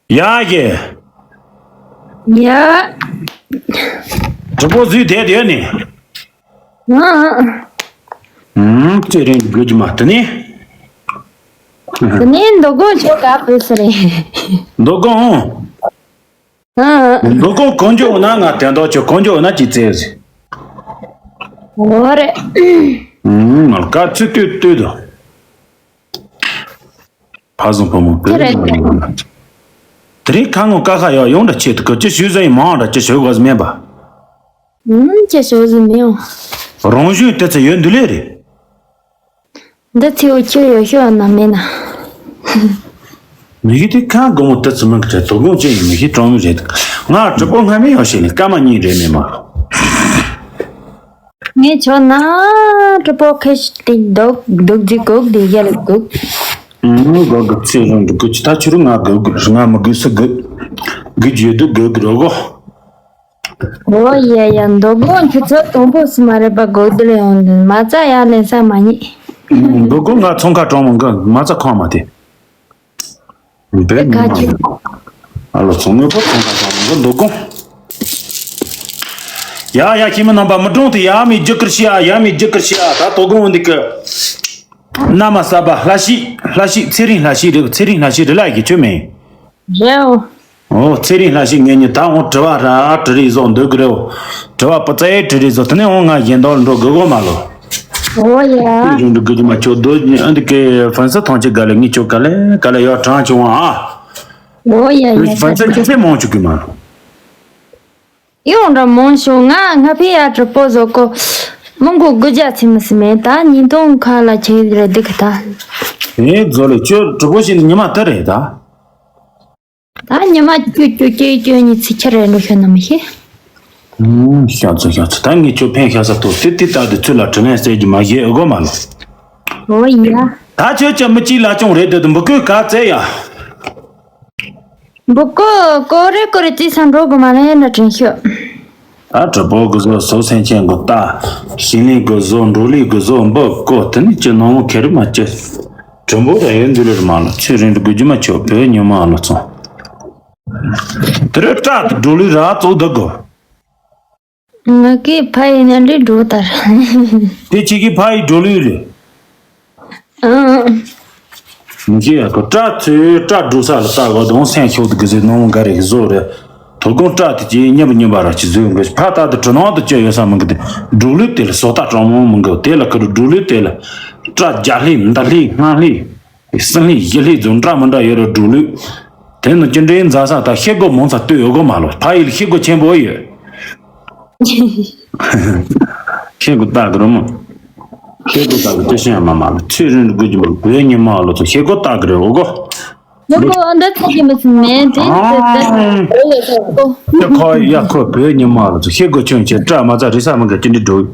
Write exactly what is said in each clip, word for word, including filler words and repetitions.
ཡ་གི། ཡ། གྲོགས་པོ་བཟོས་བསྡད་ཡོད་ནི། ཨ། ཨུམ། ཚེ་རིང་དགོས་ཀྱི་མ་དེ་ནི། དེ་ནི་མདོ་དགོང་ཁྱོད་ག་བུད་ས་རེད། མདོ་དགོང་། ཨ། མདོ་དགོང་གང་མགྱོགས་ན་ང་དེ་འདྲ་ཁྱོད་གང་མགྱོགས་ན་ཅི་བཙལ་ཟེར། འོ་རེད། ཨུམ། མ་ལ་ཀ་ཚུ་ཏུ་ཏུ་དོ། ཕ་བཟང་བུ་མོ་བོད་ཀྱི་མི་ཡིན། དེ་རིང་ཁ་ངོ་ཀ་ཁ་ཡག་ཡོང་འདྲ་ཆེད་དུ་གི་ཅི་ཞུ་ཟེར་ཡིན་མང་འདྲ་ཅི་ཞུ་དགོས་མེད་པ། ཨུམ། ཅི་ཞུ་ཟེར་མི་ཡོང་། རང་བཞིན་དེ་ཚོ་ཡོད་འདུག་ལེ་རེད། འདི་ཚེའུ་ཁྱོད་ཡོད་ཤོད་ན་མེད་ན། མི་གི་དེ་ཁ་སྒོ་མོ་དེ་ཚོ་མང་གི་དོ་དགོང་ཅན་ཡིན་མི་གི་གྲོང་མི་རེད། ང་གྲོགས་པོ་སྔ་མེ་ཡོང་ཞེས་ནས་སྐར་མ་གཉིས་རེད་མེད་མ། ངས་ཆོག་ན་གྲོགས་པོ་ཁེ་ཤི་ཏིང་འདུག་འདུག་ཅི་གུག་དེ་ཡ་ལ་གུག་ཨུམ། གུག་གུག་ཚེ་རིང་འདུག་གུག་ཅི་ད་ཆུ་རུ་ང་གུག་གུག་ང་མི་གུག་སུ་གུག་གུག་ཡོད་དུ་གུག་གུག་རོ་གོ། འོ་ཡ་ཡ། མདོ་དགོང་ཁྱོད་ཚོ་དང་པོ་སུ་མ་རེད་པ་གུག་དེ་ལ་ཡོང་དུ་མ་རྩ་ཡ་ལེན་ས་མ་རྙེད། མདོ་དགོང་ང་ཚོང་ཁ་གྲོང་མོ་གི་མ་རྩ་ཁོང་མ་དེ། བོད་མི་མང་། ཨ་ལོ་ཚོང་དངོས་པོ་ཚོང་ཁ་ཚོང་མི་འདུག་གོ། ཡ་ཡ། ཁྱིམ་མི་རྣམ་པ་མི་གྲོང་དུ་ཡ་མི་རྒྱུ་སྐར་ཤི་ཡ་ཡ་མི་རྒྱུ་སྐར་ཤི་ཡ་ད་དོ་དགོང་འདི་གི། མནའ་མ་གསར་པ་ལྷ་ཤི་ལྷ་ཤི་ཚེ་རིང་ལྷ་ཤི་རེད། ཚེ་རིང་ལྷ་ཤི་རེད་ལ་གི་ཆོས་མེད། རེད་འོ། ཨོ་ཚེ་རིང་ལྷ་ཤི་ངེད་གཉིས་ད་འོང་དྲི་བ་ར་དྲི་རེས་བཟོ་འདོད་གི་རེད་འོ། དྲི་བ་པ་ཙའི་དྲི་རེས་བཟོ་དེ་ནས་འོང་ང་གཞན་དག་འགྲོ་དགོས་གོ་མ་ལོ། འོ་ཡ། ཁྱོད་རང་འགྲོ་དགོས་ཀྱི་མ་ཁྱོད་སྡོད་ཨ་འདི་གའི་ཧྥན་སི་ཐང་ཆེ་ག་ལེ་ངས་ཁྱོད་ག་ལེ་ག་ལེ་ཡོད་གྲང་ཆུང་བ་ཨ། འོ་ཡ་ཡ། ཧྥན་སི་ཁྱོད་ཚེ་མང་བཅུག་གི་མ་ལོ། ཡོང་འདྲ་མང་ཤོ་ང་ང་ཕི་ཡ་གྲོགས་པོ་བཟོ་གོ། མང་གོ་དགུ་བརྒྱ་ཚིམ་མི་སི་མེད་ད་ཉིན་ཐོང་ཁ་ལ་ཆེ་རེད་འདི་གི་ད། ཨེ་བཟོ་ལེ་ཁྱོད་གྲོགས་པོ་ཞིག་ཉི་མ་དེ་རེད་ད། ད་ཉི་མ་ཅུ་ཅུ་ཅུ་ཅུ་གཉིས་ཚེ་ཁྱེར་རེ་འགྲོ་ཤོད་ན་མི་ཤེས། ཤ་ཚ་ཤ་ཚ་ད་ངས་ཁྱོད་ཕན་ཤ་ས་ཐོག་དེ་དེ་ལྟ་དུ་ཚུལ་ལ་དྲི་ལན་གསལ་གྱི་མ་བཞེས་ཨེ་གོ་མ་ལོ། འོ་ཡ། ད་ཁྱོད་ཀྱི་མི་གཅིག་ལ་ཅུང་རེད་དུ་འབུ་ཀོས་ག་བཙལ་ཡ། འབུ་ཀོ་ཀོ་རེ་ཀོ་རེ་ཅི་སང་འགྲོ་གི་མ་ལེ་ན་དྲན་ཤོད། ཨ་གྲོགས་པོ་གི་བཟོ་སོ་སེམས་ཅན་གི་ལྟ། ཞིང་ལས་གི་བཟོ་འབྲོག་ལས་གི་བཟོ་འབུ་ཀོ་དེ་ནི་ཅི་ནང་མོ་ཁེ་རི་མ་ཅི། གྲུམ་བུ་ར་ཡོད་འདི་ལེར་མ་ལ་ཚུལ་རིང་དུ་དགོས་རྒྱུ་མ་ཆོག་བོད་ཉི་མ་ལ་ཚོང་། དེ་རུ་སྐྲ་དུ་འགྲོ་ལུས་ར་ཙོག་འདུག་གོ། ང་གི་ཕ་ཡི་ནང་འདྲི་འགྲོ་དར། དེ་ཅི་གི་ཕ་ཡི་འགྲོ་ལུས་རེད། ཨང་། མི་ཤེས་ཡ་ཁོ་སྐྲ་ཚོས་སྐྲ་འགྲོ་ས་ལ་ལྟ་གོ་དང་སེམས་ཤོག་ཏུ་གི་ཟེར་ནོ་མོ་འགའ་རེ་གི་བཟོ་རེད། དོ་དགོང་སྐྲ་དེ་ཅི་སྙན་པ་སྙན་པ་ར་ཅི་བཟོས་འགའ་ཕ་ལྟ་དུ་གྲི་ནང་དུ་བཅད་ཡོད་ས་མི་འགའ་དེ་འགྲོ་ལུས་དེ་ལ་བཟོ་ལྟ་གྲང་མོ་མི་འགའ་དེ་ལ་ཁུ་རུ་འགྲོ་ལུས་དེ་ལ་སྐྲ་བརྒྱ་ལྷེ་མདའ་ལྷེ་སྔ་ལྷེ། སྲིན་ལྷེ་ཡི་ལྷེ་རྫུ་འདྲ་མི་འདྲ་ཡོད་རེད་འགྲོ་ལུས། དེ་ནི་ཅི་འདྲའི་འཛའ་ས་དང་ཤེལ་སྒོ་མང་ཙམ་ལྟོས་ཡོད་གོ་མ་ལོ་ཕ་ཡིལ་ཤེལ་སྒོ་ཆེན་པོ་ཡོད། ཤེལ་སྒོ་ལྟ་གི་རོ་མོ། ཤེལ་སྒོ་ལྟ་གི་ཅི་ཤེས་མ་མ་ལོ་ཚེ་རིང་དགོས་ཀྱི་མ་བོད་ཉི་མ་ལོ་ཚོ་ཤེལ་སྒོ་ལྟ་གི་རེད་འོ་གོ། ཡ་གོ་འདི་ཚ་གི་མི་སུ་མེད་དེ་ཨང་། ཡ་ཁོ་ཡ་ཁོ་བོད་ཉི་མ་ལོ་ཚོ་ཤེལ་སྒོ་ཆུང་ཆེ་སྐྲ་མ་ཚ་རི་ས་མི་འགའ་ཅི་འདྲ་འགྲོ།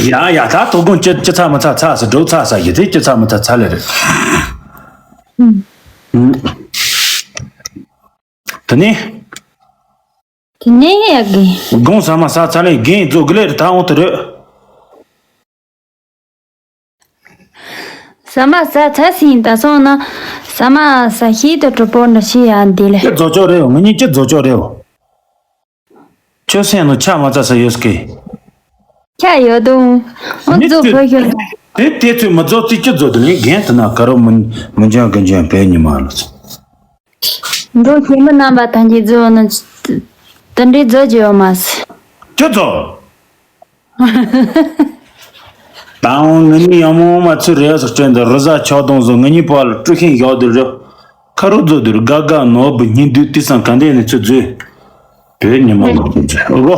ཡ་ཡ་ད་དོ་དགོང་ཅི་ཅི་ཚ་མི་ཚ་ཚ་ས་འགྲོ་ཚ་ས་ཡི་དེ་ཅི་ཚ་མི་ཚ་ཚ་ལེ་རེད། ཨུམ། ཨུམ། དེ་ནས། དེ་ནས་ཡ་གི། དགོང་ཟ་མ་ཟ་ཚ་ལེ་རྒན་རྫོ་གི་ལེ་རེད་ད་འོང་དེ་རེད། ཟ་མ་ཟ་ཚ་སིན་ད་སོང་ན་ཟ་མ་ཟ་ཤི་དུ་གྲོགས་པོ་འདྲ་ཤི་ཡ་འདི་ལེ། ཅི་རྫོ་ཅོ་རེད་ངུ་གཉིས་ཅི་རྫོ་ཅོ་རེད། ཁྱོད་སེམས་ནང་ཆ་མ་ཚ་ས་ཡོད་སྐད། ཆ་ཡོད་དུང་། ཨོ་མི་རྫོ་ཚོས་ཕོ་ཤོད་ན། དེ་དེ་ཚོས་མི་རྫོ་རྩིས་ཅི་རྫོ་དུ་ལེན་རྒན་དུ་ན་ག་རོ་མི་མི་འཇང་གི་འཇང་བས་ཉི་མ་ལ་ཚོ། འགྲོ་ཁྱེད་མི་རྣམ་པ་ཐམས་ཅད་རྫོ་ནི། དེ་འདྲའི་རྫོ་ཅི་ཡོད་མ་སི། ཅི་རྫོ། ད་འོང་ངེད་གཉིས་ཡང་མོ་མ་ཚུར་རེ་ཟག་སྤྲད་འདི་རི་ཟ་ཆགས་དང་བཟོ་ངེད་གཉིས་པ་ལ་སྤྲུལ་ཤིང་བཞག་འདི་རི། ཁ་རུ་རྫོ་འདིར་དགའ་དགའ་ནོར་བུ་སྙིང་བསྡུས་དུས་སང་ག་འདྲས་ནས་ཚུར་འཛུལ། བོད་ཉི་མ་ལ་ཚུར་འཛུལ་ཨོ་གོ།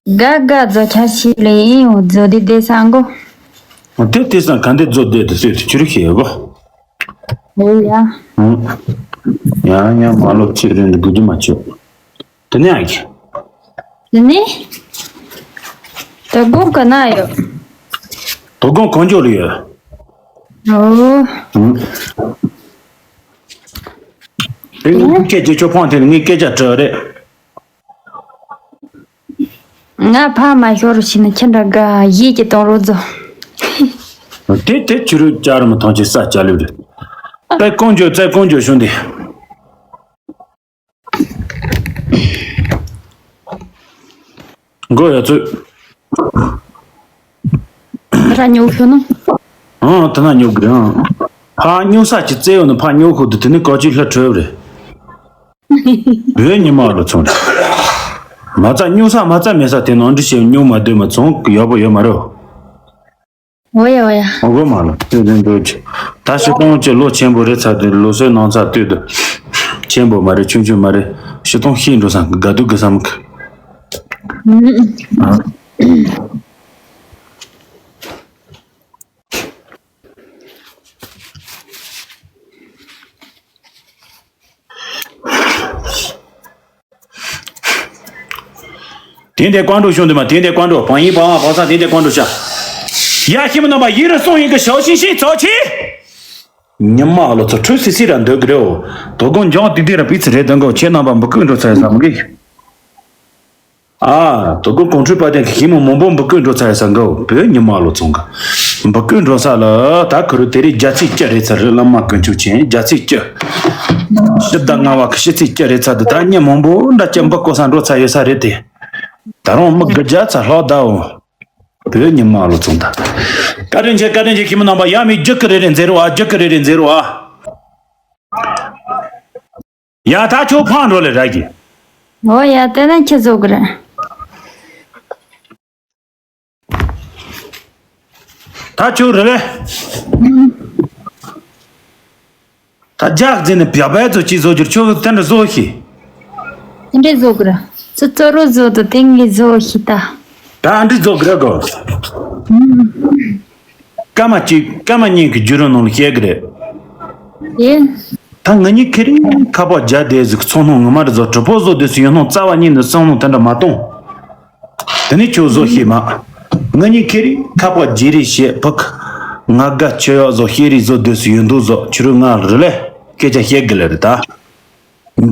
དགའ་དགའ་རྫོ་ཆ་ཤི་ལེ་ཡིན་འོ་རྫོ་འདི་བསྡད་སང་གོ། དེ་དུས་སང་ག་འདྲས་རྫོ་བསྡད་དུ་སྲོད་དུ་ཆུ་རུ་ཤེས་ཨོ་གོ། ཨོ་ཡ། ཡང་ཡང་མ་ལོ་ཚེ་རིང་དུ་དགུ་དུ་མ་ཆོད། དེ་ནས་ཨ་ཁྱི། དེ་ནས། ད་དགོང་ག་ན་ཡོད། དོ་དགོང་གང་མགྱོགས་ལ་ཡོད། ཨོ། ཨང་། དེ་ནས་སྐད་ཆ་ཁྱོད་ཕངས་དེ་ནས་ངས་སྐད་ཆ་དྲི་བ་རེད། ང་ཕ་མ་ཤོར་ཕྱིན་ན་ཁྱེད་འདྲ་དགའ་ཡིད་ཀྱི་གཏོང་རོགས་མཛོ། དེ་དེ་ཆུ་རུ་ཅར་མི་ཐང་ཆེ་ས་ཅ་ལུ་རེད། རྩལ་ཀུན་འགྱུར། རྩལ་ཀུན་འགྱུར་གཞུང་འདི། མགོ་ཡ་ཚོས། ར་ཉོ་ཁྱོད་ནོ། ཨང་། དེ་ན་ཉོ་གི་རེད་ཨང་། ཕ་ཉོ་ས་ཀྱི་རྩལ་ཡོད་ན་ཕ་ཉོ་ཁོ་དུ་དེ་ནི་ཀོ་ཅི་ལྷ་བྲོས་རེད། བོད་ཉི་མ་ལོ་ཚོང་རེད། མ་རྩ་ཉོ་ས་མ་རྩ་མེད་ས་དེ་ནང་འདྲི་བྱེད་ཉོ་མ་སྡོད་མ་ཚོང་ཡག་པོ་ཡོད་མ་རེད། འོ་ཡ་འོ་ཡ། འོ་གོ་མ་ལ་དེ་དེ་འདོད་ཀྱི། ད་ཤི་སྟོང་ཅི་ལོ་ཆེན་པོ་རེད་ཚར་དུས་ལོ་སོའི་ནང་ཚ་དུས་དུ། ཆེན་པོ་མ་རེད་ཆུང་ཆུང་མ་རེད། ཤི་སྟོང་ཤི་འགྲོ་སང་གི་དགའ་སྡུག་གི་བསམ་གི། དེ་འདྲའི་བཀའ་འགྲོ་བྱུང་དུ་མ་དེ་འདྲའི་བཀའ་འགྲོ་བང་ཡིན་བང་བ་བང་ས་དེ་འདྲའི་བཀའ་འགྲོ་བྱ། ཡ་ཤི་མི་རྣམ་པ་ཡིན་རུ་སོང་ཡིན་གི་ཞའོ་ཤིང་ཤིང་ཚོ་ཆི། ཉི་མ་ལོ་ཚོ་ཁྲོས་སི་སི་ར་འདོད་གི་རེད་འོ། དོ་དགོང་འཇང་དི་དི་ར་པི་ཚི་རེད་དོན་གོ་ཁྱེད་རྣམ་པ་འབུ་ཀུན་འགྲོ་ཚར་ཡ་བསམ་གི། ཨ། དོ་དགོང་གོང་ཁྲོས་པ་དན་གི་ཤི་མོ་མང་པོ་འབུ་ཀུན་འགྲོ་ཚར་ཡ་བསམ་གི་འོ་བོད་ཉི་མ་ལོ་ཚོང་གི། འབུ་ཀུན་འགྲོ་ས་ལ་ད་ཁུ་རུ་དེ་རིང་རྒྱ་ཚིག་སྐྱ་རེད་ཚར་རེད་བླ་མ་ཀུན་ཆུ་ཆེན་རྒྱ་ཚིག་སྐྱ། ཕྱི་ཟླ་ལྔ་བ་གི་ཕྱི་ཚིག་སྐྱ་རེད་ཚར་དུ་ད་ཉི་མང་པོ་འདྲ་སྐྱ་འབུ་ཀོ་ས་འགྲོ་ཚར་ཡོད་ས་རེད་དེ། ད་རུང་མི་དགུ་བརྒྱ་ཚ་ལྷག་ད་འོ། བོད་ཉི་མ་ལོ་ཚོང་ད། བཀའ་དྲིན་ཆེ་བཀའ་དྲིན་ཆེ་ཁྱིམ་མི་རྣམ་པ་ཡ་མི་རྒྱུག་གི་རེ་རེ་མཛེས་རོ་ཨ་རྒྱུག་གི་རེ་རེ་མཛེས་རོ་ཨ། ཡ་ད་ཁྱོད་ཕང་འགྲོ་ལེ་ར་གི། འོ་ཡ་དེ་ན་ཁྱེད་ཚོ་གི་རེད། ད་ཁྱོད་རེ་ལེ། ད་ལྗགས་འཛིན་ནས་བྱ་བའི་ཚོ་ཅི་བཟོ་རྒྱུར་ཁྱོད་དེ་འདྲ་བཟོ་ཤི། དེ་འདྲས་བཟོ་གི་ར། ཚོ་ཚོ་རོ་བཟོ་དུ་དེང་གི་བཟོ་ཤི་ད། ད་འདྲས་བཟོ་གི་ར་གོ། སྐར་མ་གཅིག་སྐར་མ་གཉིས་ཀྱི་བརྒྱུད་རིམ་ནང་ལ་བཤད་གི་རེད། ཨེ། ད་ང་གཉིས་ཁེ་རིང་ཁ་པར་རྒྱག་བསྡད་ཟིག་ཚོང་སྣང་ངོ་མ་རེད་ཟོ་གྲུ་པོ་བཟོ་བསྡད་སུ་ཡོད་སྣང་རྩ་བ་ཉིད་ནས་བསམ་བློ་དེ་འདྲ་མ་གཏོང་། དེ་ནས་ཁྱོད་བཟོ་ཤེས་མ། ང་གཉིས་ཁེ་རིང་ཁ་པར་བརྗེ་རེས་བྱེད་ཕུག་ང་དགའ་ཆོས་ཡག་བཟོ་ཤེས་རེས་བཟོ་བསྡད་སུ་ཡོད་འདུག་བཟོ་ཁྱོད་རང་ང་རི་ལས་སྐད་ཆ་བཤད་གི་ལེ་རེད་ད།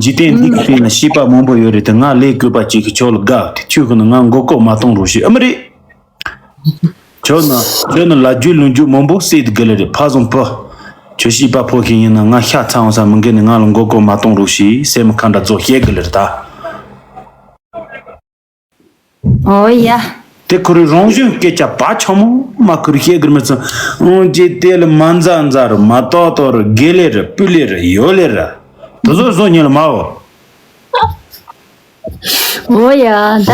འཇིག་རྟེན་འདི་གི་སྟེང་ན་ཤེས་པ་མང་པོ་ཡོད་རེད་དེ་ང་ལས་དགོས་པ་ཅིག་གི་ཆོག་ལ་དགའ་དེ་ཁྱོད་ཀྱི་ནི་ང་མགོ་སྐོར་མ་གཏོང་རོགས་ཞེས་ཨ་མི་རེད། ཁྱོད་ན་ཁྱོད་ནི་ལ་རྒྱུས་ལུང་རྒྱུས་མང་པོ་སྲིད་དགོས་ལེ་རེད་ཕ་བཟང་པོ། ཁྱོད་ཤེས་པ་ཕོ་ཁྱི་ཡིན་ན་ང་ཤ་ཚ་འོང་ས་མི་འགལ་ནི་ང་ལ་མགོ་སྐོར་མ་གཏོང་རོགས་ཞེས་སེམས་ཁ་འདྲ་ཚོ་བཤད་དགོས་ལེ་རེད་ད། འོ་ཡ། དེ་ཁོ་རའི་རང་བཞིན་སྐད་ཆ་བ་ཆ་མོ་མ་ཁུར་བཤད་གི་མི་ཚོ། འོང་ཅི་དེ་ལ་མ་མཛའ་མཛའ་རུ་མ་ཏོག་ཏོག་རུ་དགེ་ལེ་རུ་སྤུ་ལེ་རུ་ཡོ་ལེ་རུ། དེ་ཚོ་བཟོ་ཉེ་ལ་མ་འོ། འོ་ཡ་ད།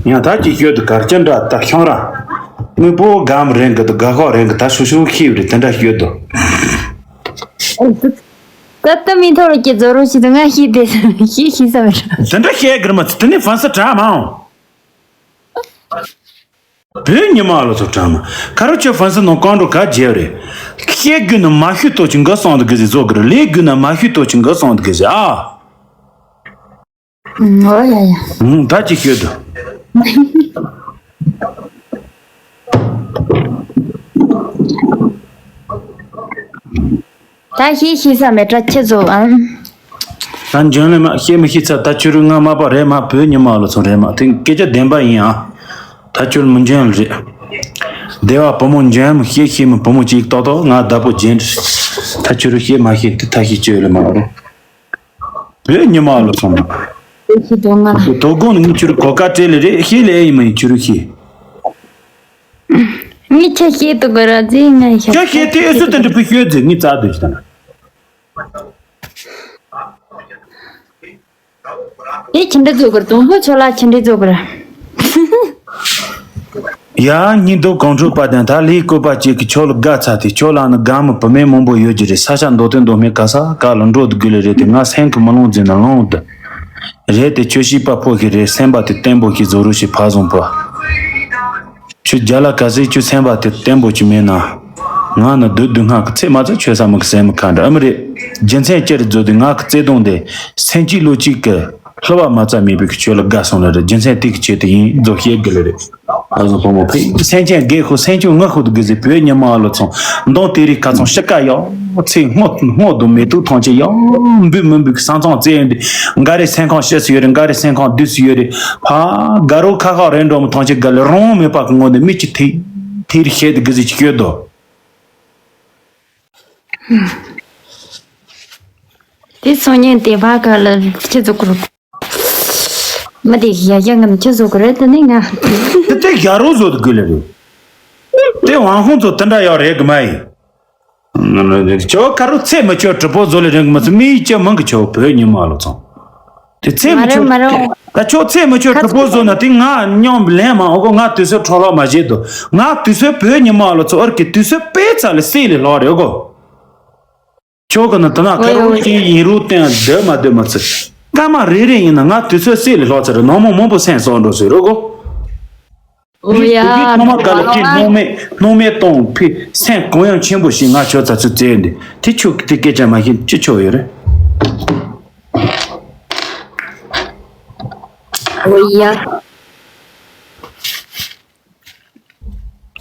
ཡང་ད་ཅི་ཤོད་དུ་གར་ཅན་འདྲ་ད་ཤང་ར། དངོས་པོ་སྒམ་རེང་གི་དུ་དགའ་ཁོག་རེང་གི་ད་ཤུ་ཤུ་ཁྱིབ་རེ་དེ་འདྲ་ཤོད་དུ། ད་ལྟ་མི་ཐོར་གྱི་རྫོ་རོ་ཞིག་ཏུ་ང་ཤི་དེ་ཤི་ཤི་ས་མེད། དེ་འདྲ་བཤད་གི་མ་ཚུ་དེ་ནི་ཧྥན་སི་དྲ་མ་འོང་། བོད་ཉི་མ་ལོ་ཚོ་དྲ་མ། ཁ་རོ་ཆོས་ཧྥན་སི་ནང་ཀང་འགྲོ་ག་རྒྱལ་རེད། བཤད་དགོས་ན་མ་ཤོད་ཏོ་ཅིག་འགའ་སོང་དུ་གི་ཟི་བཟོ་གི་རེད་ལས་དགོས་ན་མ་ཤོད་ཏོ་ཅིག་འགའ་སོང་དུ་གི་ཟི་ཨ། འོ་ཡ་ཡ། ད་ཅི་ཤོད་དུ། ད་ཤེས་ཤེས་ས་མེད་དྲ་ཁྱེད་ཚོ་ཨང་། ད་འཇོན་ལེ་མ་ཤེས་མི་ཤེས་ཚ་ད་ཁྱོད་རུ་ང་མ་པ་རེད་མ་བོད་ཉི་མ་ལོ་ཚོ་རེད་མ་དེ་སྐད་ཆ་བདེན་པ་ཡིན་ཨ། ད་ཁྱོད་མི་འཇོན་ལེ་རེད། སྡེ་བ་བུ་མོ་འཇོན་མི་ཤེས་ཤེས་མི་བུ་མོ་ཅིག་ཏོག་ཏོག་ང་བདག་པོ་རྒྱན་ད་ཁྱོད་རུ་ཤེས་མ་ཤེས་དེ་ད་ཤེས་ཁྱོད་ལེ་མ་རེད། བོད་ཉི་མ་ལོ་ཚོ་མ། ཤེས་ཤེས་དོ་ང་ལ། དོ་དགོང་ནི་ངས་ཁྱོད་རུ་གོ་ཀ་སྤྲད་ལེ་རེད་ཤེས་ལེ་ཡིན་མ་ཡིན་ཁྱོད་རུ་ཤེས། ངས་ཁྱེད་ཤེས་ཏུ་དགོས་ར་ཟེ་ང་ཤ་ཁྱོད་ཤེས་དེ་ཨེ་སུ་དེ་འདྲ་བུ་ཤོད་ཟེ་ངས་རྩ་དུ་ཞིག་དང་། ཨེ་ཁྱི་འདྲ་བཟོ་གར་དུང་ཕོ་ཆོ་ལ་ཁྱི་འདྲ་བཟོ་གར། ཡ་སྙིང་སྟོབས་གང་འཕྲོད་པ་དང་ད་ལས་བཀོད་པ་ཅིག་གི་ཆོ་ལ་དགའ་ཚ་དེ་ཆོ་ལ་ནི་དགའ་མི་བུ་མེད་མང་པོ་ཡོད་ཀྱི་རེད་ས་ཆ་མདོ་དོན་མདོ་སྨད་ག་ས་ག་ལ་འགྲོ་དུ་དགོས་ལེ་རེད་དེ་ང་སེང་གི་མི་ལོང་ཟེ་ན་ལོང་དུ། རེད་དེ་ཁྱོད་ཤེས་པ་ཕོ་ཞིག་རེད་སེམས་པ་དེ་བརྟན་པོ་ཞིག་བཟོ་རོགས་ཞེས་ཕ་བཟང་པོ། ཁྱོད་རྒྱ་ལ་ག་ཟེ་ཁྱོད་སེམས་པ་དེ་བརྟན་པོ་ཞིག་མེད་ན། ང་ནི་བདུད་སྡུག་བསྔལ་གི་ཚེ་མ་ཚད་ཆོས་ས་མི་གི་སེམས་མི་ཁ་འདྲ་ཨ་མི་རེད། རྒྱུ་མཚན་ཅི་རེད་བཟོ་དུས་ང་གི་བརྩེ་དུང་དེ་སེམས་སྐྱིད་ལོ་གཅིག་གི་བསླུ་བ་མ་རྩ་མེད་པའི་གི་ཆོས་ལ་དགའ་སོང་ལེ་རེད་རྒྱུ་མཚན་དེ་གི་ཆེད་དུ་ཡིན་བཟོ་ཤེས་གི་ལེ་རེད། ཨ་བཟང་ཕོ་མོ་ཕེ་སེམས་ཅན་དགེ་ཁུ་སེམས་ཅུང་ངུ་ཁུ་དུ་གི་ཟེ་བོད་ཉི་མ་ལོ་ཚོང་མདོང་དེ་རིགས་ཁ་ཚོང་ཤི་ཀ་ཡོད། ཚེ་སྔོ་སྔོ་དུ་མེ་ཏོག་ཐང་ཆེ་ཡང་འབུད་མི་འབུད་ཀྱི་ས་མཚམས་བཙལ་ཡོང་དུས་འགའ་རེ་སེམས་ཁོང་ཤི་སུ་ཡོད་རེད་འགའ་རེ་སེམས་ཁོང་བསྡུས་སུ་ཡོད་རེད་ཕ་དགའ་རོགས་ཁ་ཁ་རེད་འགྲོ་མི་ཐང་ཆེ་དགའ་ལེ་རང་མེད་པ་གི་ངོ་ནས་མི་གཅིག་ཐེ་ཐེ་རི་ཤེད་དུ་གི་ཟི་ཅིག་ཡོད་དོ། དེ་སང་ཉིན་དེ་བ་ག་ལ་ཁྱི་ཟུག་རུ། མི་དེ་ཡ་ཡ་ང་ཁྱི་ཟུག་རེད་དེ་ནི་ང་། དེ་དེ་ཡ་རོ་ཟོ་དགོས་ལེ་རེད། དེ་ཝང་ཧུང་ཚོ་དེ་འདྲ་ཡོད་རེད་གི་མ་ཡིན། ཁྱོད་ཁ་རུ་ཚེ་མི་ཆོད་གྲི་པོ་ཟོ་ལེ་རེད་གི་མ་ཚོ་མི་ཡི་ཅི་མང་གི་ཆོད་བོད་ཉི་མ་ལོ་ཚང་། དེ་ཚེ་མི་མ་རེད་ཆོད་མ་རེད། ད་ཁྱོད་ཚེ་མི་ཆོད་ཁ་གྲི་པོ་ཟོ་ན་དེ་ང་སྙོམས་ལེན་མ་འོ་གོ་ང་དུས་ཚོད་འཕྲོ་བརླག་མ་བྱེད་དོ། ང་དུས་ཚོད་བོད་ཉི་མ་ལོ་ཚོ་ཨར་གི་དུས་ཚོད་དཔེ་ཚ་ལེ་སྲིད་ལེ་ལོག་རེད་གོ། ཁྱོད་ཀྱི་ནི་དེ་ན་ཁ་རོག་ཅིག་ཡིན་རུང་བསྟན་སྡོད་མ་སྡོད་མ་ཚེ། སྐར་མ་རེ་རེ་ཡིན་ན་ང་དུས་ཚོད་སྲིད་ལེ་ལྷོག་ཚར་ནང་མོ་མང་པོ་སེམས་སོགས་འགྲོ་ཟེར་རོ་གོ། ཨོ་ཡ། ཕ་མ་ག་ལ་ཕི་སྣང་མེད་སྣང་མེད་གཏོང་ཕི་སེམས་གང་ཡང་ཆེན་པོ་ཞིག་ང་ཁྱོད་ཚ་ཚུད་བཙལ་འདི་དེ་ཁྱོད་ཀྱི་དེ་སྐད་ཆ་མ་ཤེས་ཅི་ཆོག་ཡོད་རེད། ཨོ་ཡ།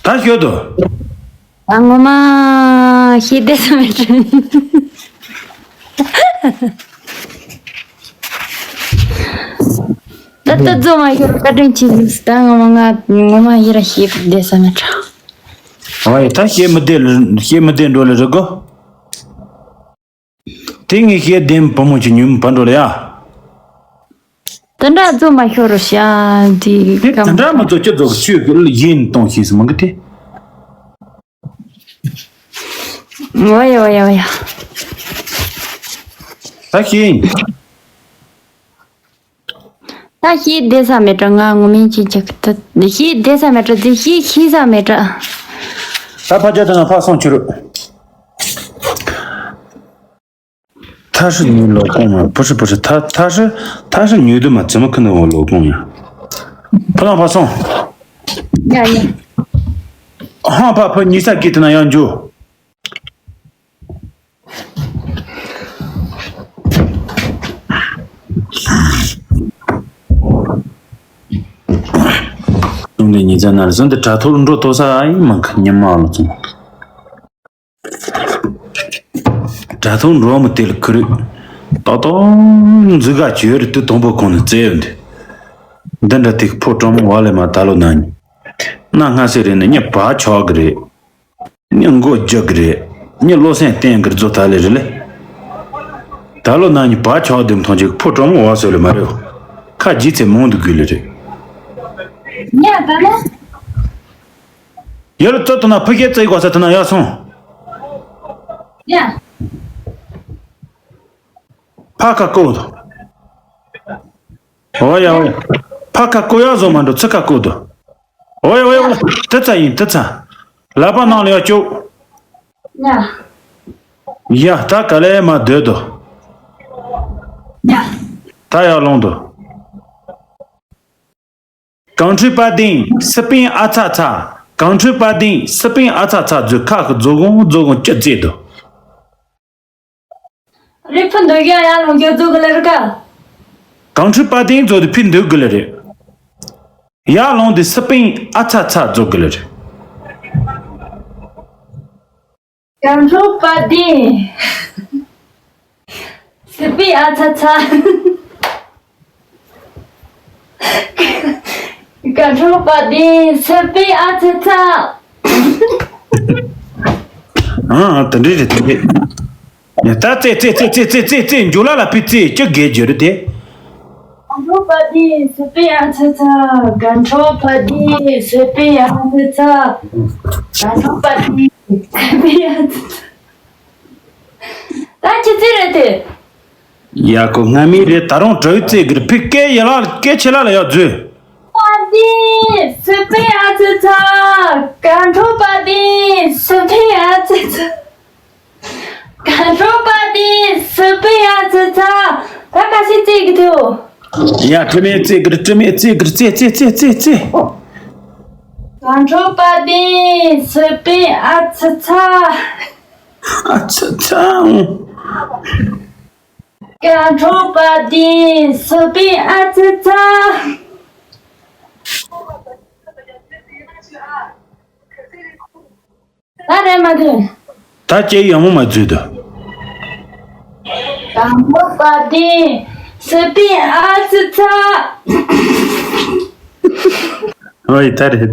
ད་ཤོད་དོ། ད་ངོ་མ་ཤེས་བདེ་ས་མེད་དྲན། ད་ལྟ་རྫོང་མ་ཤོར་བཀའ་དྲིན་ཆེ་ཟིག་ད་ངོ་མ་ང་ངོ་མ་ཡིད་ར་ཤེས་བདེ་ས་མེད་དྲན། ཨ་ཡེ་ད་ཤེས་མི་བདེ་ལ་ཤེས་མི་བདེ་འགྲོ་ལ་རི་གོ། དེ་ངས་བཤད་བདེན་བུ་མོ་གྱི་ཉུང་བ་འགྲོ་ལ་ཡ། དེ་འདྲ་རྫུན་མ་ཤོར་རོ་ཤ་འདི་དེ་གམ། དེ་འདྲ་མ་ཚོ་ཅི་ཚོ་ཆུ་གི་ཡིན་གཏོང་ཤེས་སུ་མང་གི་དེ། ཝ་ཡ་ཝ་ཡ་ཝ་ཡ། ད་ཤེས་ཡིན། ད་ཤེས་བདེ་ས་མེད་དྲ་ང་ངོ་མིན་ཅི་ཅག་ད་ཤེས་བདེ་ས་མེད་དྲ་དེ་ཤེས་ཤེས་ས་མེད་དྲ། ད་ཕ་ཅག་དང་ཕ་སོང་ཆུ་རུ། ཐ་ཧྲི་ཉུལ་ལོ་གོང་མ་པུ་ཧྲི་པུ་ཧྲི་ཐ་ཐ་ཧྲི་ཐ་ཧྲི་ཉུལ་དུ་མ་ཙི་མ་ཁི་ནི་འོ་ལོ་གོང་ཡ། ཕ་ལང་ཕ་སོང་། ཡ་ཡ། ཧང་ཕ་ཕ་ཉི་ས་གི་དེ་ན་ཡང་འཇུ། ཏུང་ལེ་ཉི་ཚ་ན་རི་སོང་དེ་དྲ་ཐོག་འགྲོ་ཐོག་ས་ཨ་ཡིན་མང་ཁ་ཉི་མ་ལོ་ཙང་། དྲ་ཐོག་འགྲོ་མི་དེ་ལ་ཁུ་རུ། ཏོག་ཏོག་འཛུལ་ག་བྱོས་རི་དུ་དང་པོ་གོང་ནས་བཙལ་ཡོད་འདི། འདི་འདྲ་དེ་ཕོ་བྲང་མོ་བ་ལས་མ་ད་ལོ་ན་ཉི། གནའ་སྔ་སེ་རེད་ནས་ཉི་བ་ཆོག་གི་རེད། ཉི་མགོ་རྒྱག་གི་རེད། ཉི་བློ་སེམས་བརྟན་གི་རྫོ་ད་ལེ་རེད་ལེ། ད་ལོ་ན་ཉི་བ་ཆོག་དེ་མཐོང་ཅིག་ཕོ་བྲང་མོ་བ་སོ་ལེ་མ་རེད། ཁ་ལྗིད་ཚད་མང་དུ་དགོས་ལེ་རེད། ཉ་ད་ལོ། ཡོད་ལ་ཙོ་ཏོ་ན་ཕུ་ཤེ་ཙེ་གོ་ས་ཏོ་ན་ཡ་སོང་། ཡ། ཕ་ཁ་ཀོ་དོ། ཨོ་ཡ་ཨོ་ཡ། ཕ་ཁ་ཀོ་ཡ་བཟོ་མ་འགྲོ་ཚི་ཁ་ཀོ་དོ། ཨོ་ཡ་ཨོ་ཡ་ཨོ་ཡ། དི་ཚ་ཡིན་དི་ཚ། ལ་པ་ནང་ལ་ཡ་ཅོ། ཡ། ཡ་ད་ག་ལེ་མ་སྡོད་དོ། ཡ། ད་ཡ་ལོང་དོ། གངས་ཁྲོད་དཔལ་ལྡན་སི་པན་ཨ་ཚ་ཚ། གངས་ཁྲོད་དཔལ་ལྡན་སི་པན་ཨ་ཚ་ཚ་རྫོས་ཁ་ཁ་རྫོ་གོང་རྫོ་གོང་ཅི་རྫས་དུ། རི་ཕུ་འདོད་རྒྱ་ཡར་ལོང་རྒྱ་རྫོ་གི་ལ་རི་ཀ། གངས་ཁྲོད་དཔལ་ལྡན་རྫོ་དུ་ཕི་འདོད་གི་ལ་རི། ཡར་ལོང་དུ་སི་པན་ཨ་ཚ་ཚ་རྫོ་གི་ལ་རི། གངས་ཁྲོད་དཔལ་ལྡན། སི་པན་ཨ་ཚ་ཚ། གངས་ཁྲོད་དཔལ་ལྡན་སི་པན་ཨ་ཚ་ཚ། ཨ་ཨ་དེ་འདྲས་རེད་དེ་འདྲས། ད་ཙེ་ཙེ་འཇུ་ལ་ལ་པི་ཙེ་ཅི་དགེ་རྒྱུ་རེད་དེ། གངས་ཁྲོད་དཔལ་ལྡན་སི་པན་ཨ་ཚ་ཚ། གངས་ཁྲོད་དཔལ་ལྡན་སི་པན་ཨ་ཚ་ཚ། གངས་ཁྲོད་དཔལ་ལྡན་སི་པན་ཨ་ཚ་ཚ། ད་ཅི་ཙི་རེད་དེ། ཡ་ཁོ་སྔ་མི་རེད་ད་རུང་གྲོས་ཙེ་གིར་ཕི་སྐད་ཡ་ལ་སྐད་ཆེ་ལ་ལ་ཡ་རྫུས། དཔལ་ལྡན་སི་པན་ཨ་ཚ་ཚ། གངས་ཁྲོད་དཔལ་ལྡན་སི་པན་ཨ་ཚ་ཚ། གངས་ཁྲོད་དཔལ་ལྡན་སི་པན་ཨ་ཚ་ཚ། ད་ག་སི་ཙི་གི་དུ། ཡ་དྲི་མེད་ཙི་གིར་དྲི་མེད་ཙི་གིར་ཙེ་ཙེ་ཙེ་ཙེ་ཙེ། གངས་ཁྲོད་དཔལ་ལྡན་སི་པན་ཨ་ཚ་ཚ། ཨ་ཚ་ཚ། གངས་ཁྲོད་དཔལ་ལྡན་སི་པན་ཨ་ཚ་ཚ། ད་རེད་མ་དེ། ད་ཅེ་ཡང་མོ་མ་འཛུལ་དུ། གངས་ཁྲོད་དཔལ་ལྡན་སི་པན་ཨ་ཚ་ཚ། ཨོ་ཡི་ད་རེད།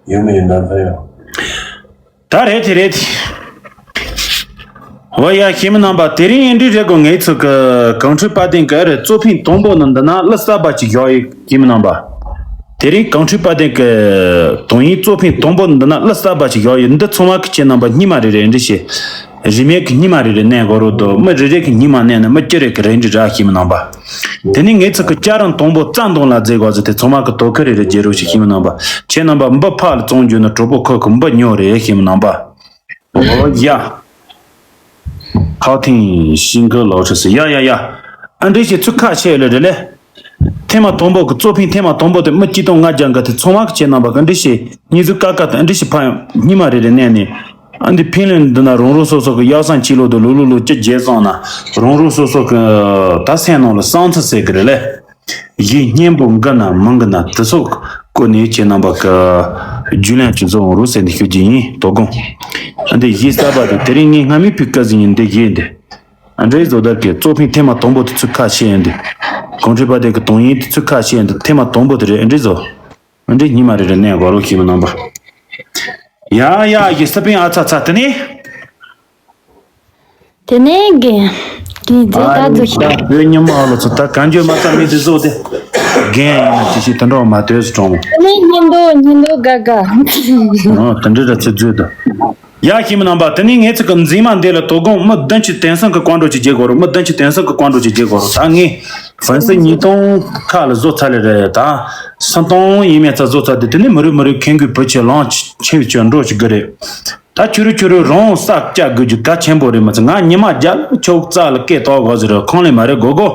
ཡོང་མི་ཡོང་ད་ད་ཡོང་། ད་རེད་དེ་རེད་དེ། ཨོ་ཡ། ཁྱིམ་རྣམ་པ། དེ་རིང་ཨེ་འདྲི་རེད་གོ། ངེད་ཚོ་གི་གངས་ཁྲོད་དཔལ་ལྡན་གི་རེད། གཙོ་ཕིང་དང་པོ་ནི་འདི་ན་གླུ་གསར་པ་ཅིག་བཞག་ཡོད། ཁྱིམ་རྣམ་པ། དེ་རིང་གངས་ཁྲོད་དཔལ་ལྡན་གི་དོན་ཡིག་གཙོ་ཕིང་དང་པོ་ནི་འདི་ན་གླུ་གསར་པ་ཅིག་བཞག་ཡོད། འདི་ཚང་མ་གི་ཁྱེད་རྣམ་པ་སྙིང་མ་རེ་རེ་ཨེ་འདྲི་བྱེད། རིན་མེད་གི་སྙིང་མ་རེ་རེ་མནན་དགོས་རོགས་འདུག། མི་རེ་རེ་གི་སྙིང་མ་མནན་ན་མི་སྐྱུ་རེ་གི་རེ་འདྲི་ར། ཁྱིམ་རྣམ་པ། དེ་ནི་ངེད་ཚོ་གི་སྐྱ་རེངས་དང་པོ་རྩ་འདོན་ལ་མཛད་དགོས་ཟེར། དེ་ཚང་མ་གི་དོ་ཁུར་རེ་རེ་བྱེད་རོགས་ཞེས། ཁྱིམ་རྣམ་པ། ཁྱེད་རྣམ་པ་འབུ་ཕར་ལ་བཙོང་རྒྱུ་ནི་གྲོགས་པོ་ཁོ་གི་འབུ་ཉོ་རེད། ཁྱིམ་རྣམ་པ། ཨོ་ཡ། ཁ་ཐིང་ཤིང་ཁ་ལོ་ཁྲི་སི། ཡ་ཡ་ཡ། ཨ་འདྲི་ཞེས་ཚུར་ཁ་ཕྱེ་ལེ་རེ་ལེ། ཐེངས་མ་དང་པོ་གི་གཙོ་ཕིང་ཐེངས་མ་དང་པོ་དེ་མི་གཅིག་སྟོང་ལྔ་བརྒྱ་འགའ་དེ་ཚང་མ་གི་ཁྱེད་རྣམ་པ་གི་ཨ་འདྲི་ཞེས་སྙིང་རྗེ་ཀ་ཀ་དེ་ཨ་འདྲི་ཞེས་ཕ་ཡང་སྙིང་མ་རེ་རེ་མནན་ནས། ཨ་འདི་ཕིང་ལན་འདི་ན་རང་རང་སོ་སོ་གི་ཡག་སང་ཕྱི་ལོག་ཏུ་ལོ་ལོ་ལོ་བཅུ་བརྒྱད་སོང་ན་རང་རང་སོ་སོ་གི་ད་སེམས་ནང་ལ་བསམ་ཚུལ་ཟེར་གི་རེད་ལེ། གཞས་སྙན་པོ་འགི་ན་མི་འགི་ན་དེ་ཚོ་བཀོད་ནས་ཁྱེད་རྣམ་པ་གི་རྒྱུས་ལོན་ཅིག་བཟོ་འོང་རོགས་ཟེར་ནས་ཞུ་རྒྱུ་ཡིན། དོ་དགོང་། ཨ་འདི་གཞས་གསར་པ་དེ་དེ་རིང་ངས་སྔ་མའི་ཕི་ཀ་ཟིན་ཡིན། འདི་གཞས་འདི་ཨ་འདྲའི་བཟོ་ལྟར་གྱི་གཙོ་ཕིང་ཐེངས་མ་དང་པོ་དེ་ཚུར་ཁ་ཕྱེ་ཡིན། འདི་གངས་ཁྲོད་དཔལ་ལྡན་གི་དོན་ཡིག་དེ་ཚུར་ཁ་ཕྱེ་ཡིན། འདི་ཐེངས་མ་དང་པོ་དེ་རེད། ཨ་འདྲའི་བཟོ། ཨ་འདྲའི་སྙིང་མ་རེ་རེ་མནན་དགོས་རོགས། ཁྱིམ་རྣམ་པ། ཡ་ཡ་ཡི་སི་པིན་ཨ་ཚ་ཚ། དེ་ནས། དེ་ནས་རྒན། རྒན་རྫས་ད་རྫོགས་ཤིག། ད་བོད་ཉི་མ་ལོ་ཚོ་ད་གང་བྱོས་མ་རྩ་མི་དེ་བཟོ་དེ། རྒན་ཡིན་ན་ཅི་ཞིག་དུ་འགྲོ་མ་དོས་སུ་གྲོང་། དེ་ནས་སྙིང་རྡོ་སྙིང་རྡོ་དགའ་དགའ། ཨོ་དེ་འདྲའི་ར་ཚེ་རྫོད་དོ། ཡ་ཁྱིམ་རྣམ་པ། དེ་ནས་ངེད་ཚོ་གི་འཛིན་མ་འདི་ལ་དོ་དགོང་མི་བདུན་ཅུ་དོན་གསུམ་གི་བཀའ་འགྲོ་ཅིག་རྒྱག་དགོས་རོགས། མི་བདུན་ཅུ་དོན་གསུམ་གི་བཀའ་འགྲོ་ཅིག་རྒྱག་དགོས་རོགས། ད་ངས་ཧྥན་སི་ཉིས་སྟོང་ཁ་ལ་བཟོ་ཚར་ལེ་རེད། ད་སུམ་སྟོང་ཡིན་མེད་ཚ་བཟོ་ཚར་དེ། དེ་ནས་མི་རུ་མི་རུ་ཁེངས་གི་བུ་ཆེ་ལོང་ཆེ་བྱོས་འགྲོ་ཅིག་གི་རེད། ད་ཁྱོད་རུ་ཁྱོད་རུ་རང་ས་སྐྱ་དགོས་རྒྱུ་གལ་ཆེན་པོ་རེད། མ་ཚད་ང་ཉི་མ་རྒྱ་ལ་ཆོག་རྩ་ལ་སྐད་ཏོག་གོ་ཟེར་རོ་ཁང་ལས་མ་རེད་གོ་གོ།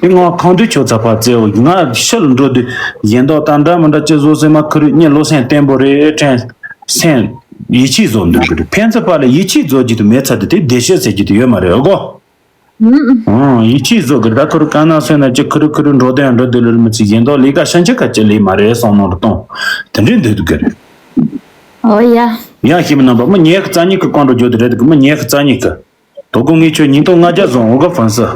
དེ་ང་ཁང་དུ་ཆོག་ཚ་ཕ་ཙེའོ། ང་ཤི་ལ་འགྲོ་དུས་ཡན་ཏོག་ད་འདྲ་མི་འདྲ་ཅི་བཟོ་སེ་མ་ཁུ་རུ་གཉིད་ལོ་སེམས་བརྟན་པོ་རེད་དྲན། སེམས་ཡིད་ཆེས་བཟོ་འདུག་གི་རེད། ཕན་ཚུན་བར་ལ་ཡིད་ཆེས་བཟོ་རྒྱུ་དུ་མེད་ཚ་དུ་དེ་བདེ་ཤོད་ཟེར་རྒྱུ་དུ་ཡོད་མ་རེད་གོ། ཨང་། ཡིད་ཆེས་བཟོ་གི་ད་ཁུ་རུ་ག་ན་སོན་ན་ཅི་ཁུ་རུ་ཁུ་རུ་འགྲོ་དོན་འགྲོ་དུས་ལུར་མི་ཚེ་ཡིན་མདོག་ལས་ཀ་ཤན་ཆེ་ཁ་ཅི་ལས་མ་རེད་སོང་ནོར་གཏོང་དེ་འདྲས་འདོད་དུ་གི་རེད། ཨོ་ཡ། ཡ་ཤི་མི་རྣམ་པ་མི་ཉེ་གི་རྩ་ཉིད་ཀྱི་བཀའ་འགྲོ་བརྗོད་དུ་རེད་གི། མི་ཉེ་གི་རྩ་ཉིད་ཀྱི་དོ་དགོང་ངས་ཁྱོད་ཉིས་སྟོང་ལྔ་བརྒྱ་བཟུང་འོ་ག་ཧྥན་སི།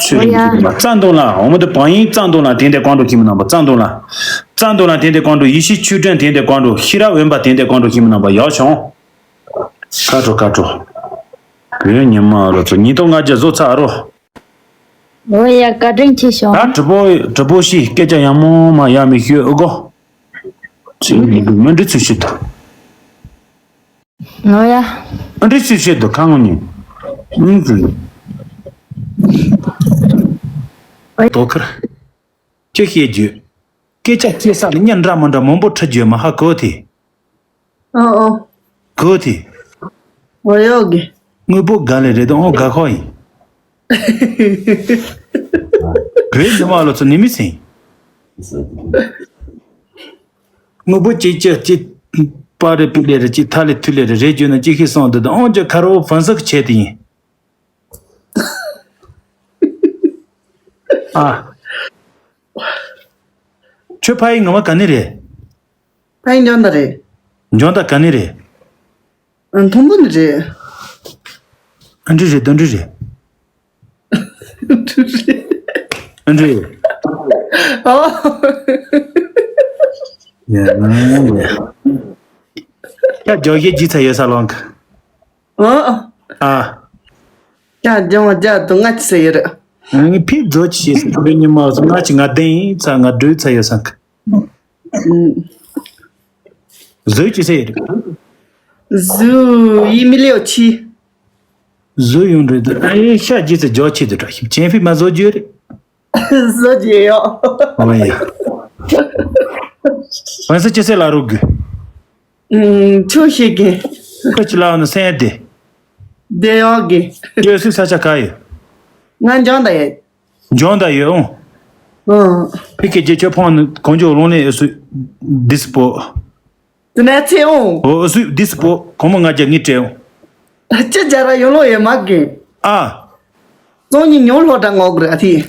ཆུ་ཨོ་ཡ། རིག་མ་རྩ་འདོན་ལ་འོ་མ་དུ་བང་ཡིན་རྩ་འདོན་ལ་དེ་འདྲས་བཀའ་འགྲོ་ཤི་མི་རྣམ་པ་རྩ་འདོན་ལ། རྩ་འདོན་ལ་དེ་འདྲས་བཀའ་འགྲོ་ཡེ་ཤེས་ཆོས་སྒྲོན་དེ་འདྲས་བཀའ་འགྲོ་ཤེས་རབ་དབེན་པ་དེ་འདྲས་བཀའ་འགྲོ་ཤི་མི་རྣམ་པ་ཡག་བྱུང་། ཁ་དྲོ་ཁ་དྲོ། བོད་ཉི་མ་རོ་ཚོ་ཉིས་སྟོང་ལྔ་བརྒྱ་བཟོ་ཚར་རོ། ཨོ་ཡ་བཀའ་དྲིན་ཆེ་ཞུ། ད་དྲི་པོ་དྲི་པོ་ཤི་སྐད་ཆ་ཡང་མོ་མ་ཡ་མི་ཤོད་ཨུ་གོ། ཅི་མི་འདུག་མི་འདྲི་ཚུལ་ཤི་ད། ཨོ་ཡ། ཨ་འདྲི་ཚུལ་ཤི་ད་ཁ་ངོ་ཉིན། ཨུ་ཙི། དོ་ཁར། ཅི་ཤེས་རྒྱུ། སྐད་ཆ་སྐྱེ་ས་ལ་གཉའ་འདྲ་མི་འདྲ་མང་པོ་ཁྲིད་རྒྱུ་མ་ཧ་གོ་དེ། ཨོ་ཨོ། གོ་དེ། ཨོ་ཡོད་གི། དངོས་པོ་དགའ་ལེ་རེད་དང་ཨོ་དགའ་ཁོ་ཡིན། བོད་ཉི་མ་ལོ་ཚོ་ནི་མི་སེང་། དངོས་པོ་ཅིག་ཅིག་ཅིག་པ་རེ་པི་ལེ་རེ་ཅིག་ཐ་ལེ་ཐུ་ལེ་རེ་རེ་བརྗོད་ན་ཅིག་ཤི་སོང་དུ་དང་ཨོ་ཅག་ཁ་རོ་ཧྥན་སི་ཁ་ཆེ་དེ་ཡིན། ཨ། ཁྱོད་ཕ་ཡི་ངོ་མ་ག་ནས་རེད། ཕ་ཡི་འཇོན་ད་རེད། འཇོན་ད་ག་ནས་རེད། ཨ། མཐོན་པོ་ནས་རེད། ཨ་འདྲི་རེད་དོན་འདྲི་རེད། ཨ་འདྲི། ཨོ། ཡ་ན་ཡ། ཡ་ཇོ་ཡེ་ཇི་ཚ་ཡོད་ས་ལོང་གི། ཨོ། ཨ། ཡ་ཇོ་མ་ཇ་དུ་ང་ཅི་ཟེར་ཡོད་རེད། ངའི་ཕི་རྫོ་ཅི་ཤེས་སི་ཁོ་རེ་ཉི་མ་སོ་ང་ཅི་ང་བདེན་ཡིན་ཚ་ང་འགྲོས་ཚ་ཡོད་ས་གི། ཨུམ། བཟོས་ཅི་ཟེར་ཡོད་རེད། བཟོས་ཡིན་མི་ལེའོ་ཆི། བཟོས་ཡོང་འགྲོས་དུ་ཨེ་ཤ་རྗེས་སུ་ཇོ་ཆི་དུ་འགྲོ་ཞིག་ཆེན་ཕི་མ་བཟོ་རྒྱུ་རེད། བཟོ་རྒྱུ་ཡོད། ཨོ་ཡ། ཧྥན་སི་ཅི་སེ་ལ་རུག་གི། ཨུམ། ཆོས་ཤིག་གི། ཁོ་ཅི་ལ་ནི་སེང་དེ། དེ་ཡོད་གི། ཡོད་སུ་ས་ཆ་ག་ཡོད། ང་འཇོན་ད་ཡོད། འཇོན་ད་ཡོད་ཨོ། ཨུམ། ཕི་ཁེ་རྗེ་ཆོས་ཕོང་ནི་གོང་ཇོ་ལོང་ནས་ཨེ་སུ། དིས་པོ། དེ་ནས་ཚེ་ཨོ། ཨོ་ཨེ་སུ་དིས་པོ་གོང་མོ་ང་རྒྱ་ངི་སྤྲད་ཨོ། ཅི་བྱ་ར་ཡོང་ལོ་ཡོད་མ་གི། ཨ། སོང་ཉིན་ཉོ་ལོ་འདྲ་ངོག་ར་ཐི།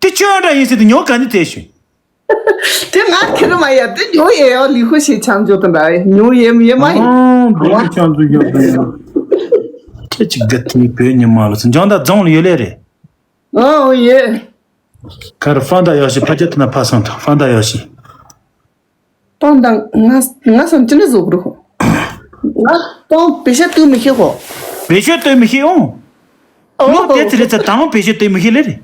དེ་ཁྱོད་འདྲ་ཡིན་ཟེར་དུ་ཉོ་ག་ནི་དེ་ཞུ། དེ་ང་ཁེ་རུ་མ་ཡ་དེ་ཉོ་ཡེ་ཡོ་ལི་ཁུ་ཤེ་ཆང་ཇོ་དང་འདྲ་ཉོ་ཡེ་མི་ཡེ་མ་ཡིན། ཨང་། ཁྱེད་ཅིག་གི་དེ་བོད་ཉི་མ་ལ་སུ་འཇོན་ད་རྫོང་ལ་ཡོད་ལེ་རེད། ཨོ་ཡེ། ཁར་ཧྥང་ད་ཡོ་ཤི་ཕ་ཅ་ཐི་ན་ཕ་སང་ཐོ་ཧྥང་ད་ཡོ་ཤི། ཏང་དང་ང་ང་སང་ཅི་ནས་བཟོ་དགོས་རོ། ང་ཏང་པེ་ཤ་ཏུ་མི་ཤེས་ཧོ། བེད་སྤྱོད་གཏོང་མི་ཤེས་འོང་། ལོ་དེ་ཚེ་རེ་ཚེ་དང་བེད་སྤྱོད་གཏོང་མི་ཤེས་ལེ་རེད།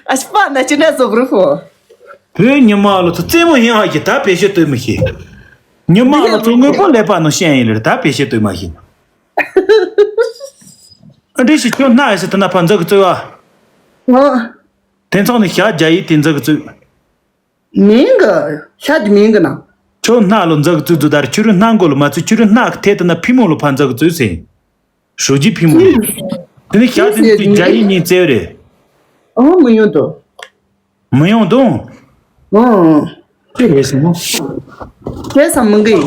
ཨ་ཤི་པ་ན་ཅི་འདྲ་བཟོ་གི་རེད་ཧོ། བོད་ཉི་མ་ལོ་ཚོ་རྩེད་མོ་ཡིན་ཨ་ཡི་ད་བེད་སྤྱོད་གཏོང་མི་ཤེས། ཉི་མ་ལོ་ཚོ་དངོས་པོ་ཀླད་པ་ནང་ཤེས་ཡིན་ལེ་རེད་ད་བེད་སྤྱོད་གཏོང་མ་ཤེས། ཨ་འདྲི་ཞིག་ཁྱོད་སྣག་ཡོད་ཟེར་དེ་ན་ཕར་འཛུལ་གི་བཙུགས་ཨ། ཨ། དེ་ཚང་ནས་ཞག་བརྒྱ་ཡིས་དེ་འཛུལ་གི་བཙུགས། མིན་གི། ཤ་དེ་མིན་གི་ན། ཁྱོད་སྣག་ལོ་འཛུལ་གི་བཙུགས་འཛུལ་ད་ར་ཁྱོད་རང་སྣག་མགོ་ལ་མ་བཙུགས། ཁྱོད་རང་སྣག་གི་ཐད་དུ་ན་ཕི་མོ་ལོ་ཕར་འཛུལ་གི་བཙུགས་ཟེར། ཧྲུའུ་ཅི་ཕི་མོ་ལོ། དེ་ནས་ཞག་དེ་ནས་བརྒྱ་ཡིས་གཉིས་བཙལ་རེད། ཨོ་མི་ཡོང་དོ། མི་ཡོང་དོ། ཨོ། ཅི་རེད་ཟེར་ན། དེ་ས་མི་འགི།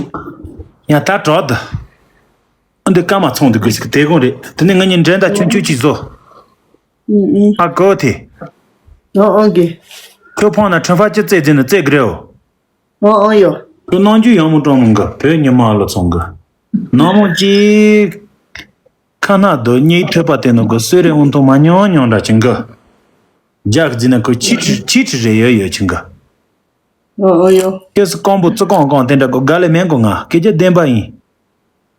ཡང་ད་གྲོགས་དུ། འདི་སྐར་མ་ཚོང་འདི་དགོས་ཞིག་དེ་དགོངས་རེད། དེ་ནས་ང་གཉིས་འགྲན་ཟླ་ཆུང་ཆུང་ཅིག་བཟོ། ཨུ་ཨུ། ཨ་གོ་དེ། ཨོ་ཨོ་གི། ཁྱོད་ཕོང་ན་ཁྲོན་ཧྥ་ཅི་རྩེད་འཛིན་ན་རྩེད་གི་རེད་འོ། ཨོ་ཨོ་ཡོ། ཁྱོད་ནང་རྒྱུ་ཡང་མོ་གྲོང་མོ་འགའ་བོད་ཉི་མ་ལོ་ཚོང་གི། ནང་མོ་གཅིག་ཁ་ན་རྡོ་གཉིས་ཐོད་པ་དེ་ནོ་གི་གསོད་རེ་འོང་ཐོང་མ་ཉོ་ཉོ་འདྲ་ཅིང་གི། རྒྱག་རྫི་ན་ཁོ་ཆི་ཁྲི་ཆི་ཁྲི་རེ་ཡོད་ཡོད་ཅིང་གི། ཨོ་ཨོ་ཡོ། ཁྱེད་སུ་ཀོང་པོ་ཙི་ཀོང་ཀོང་དེ་འདྲ་གོ་དགའ་ལེ་མེན་གོ་ང་སྐད་ཆ་བདེན་པ་ཡིན།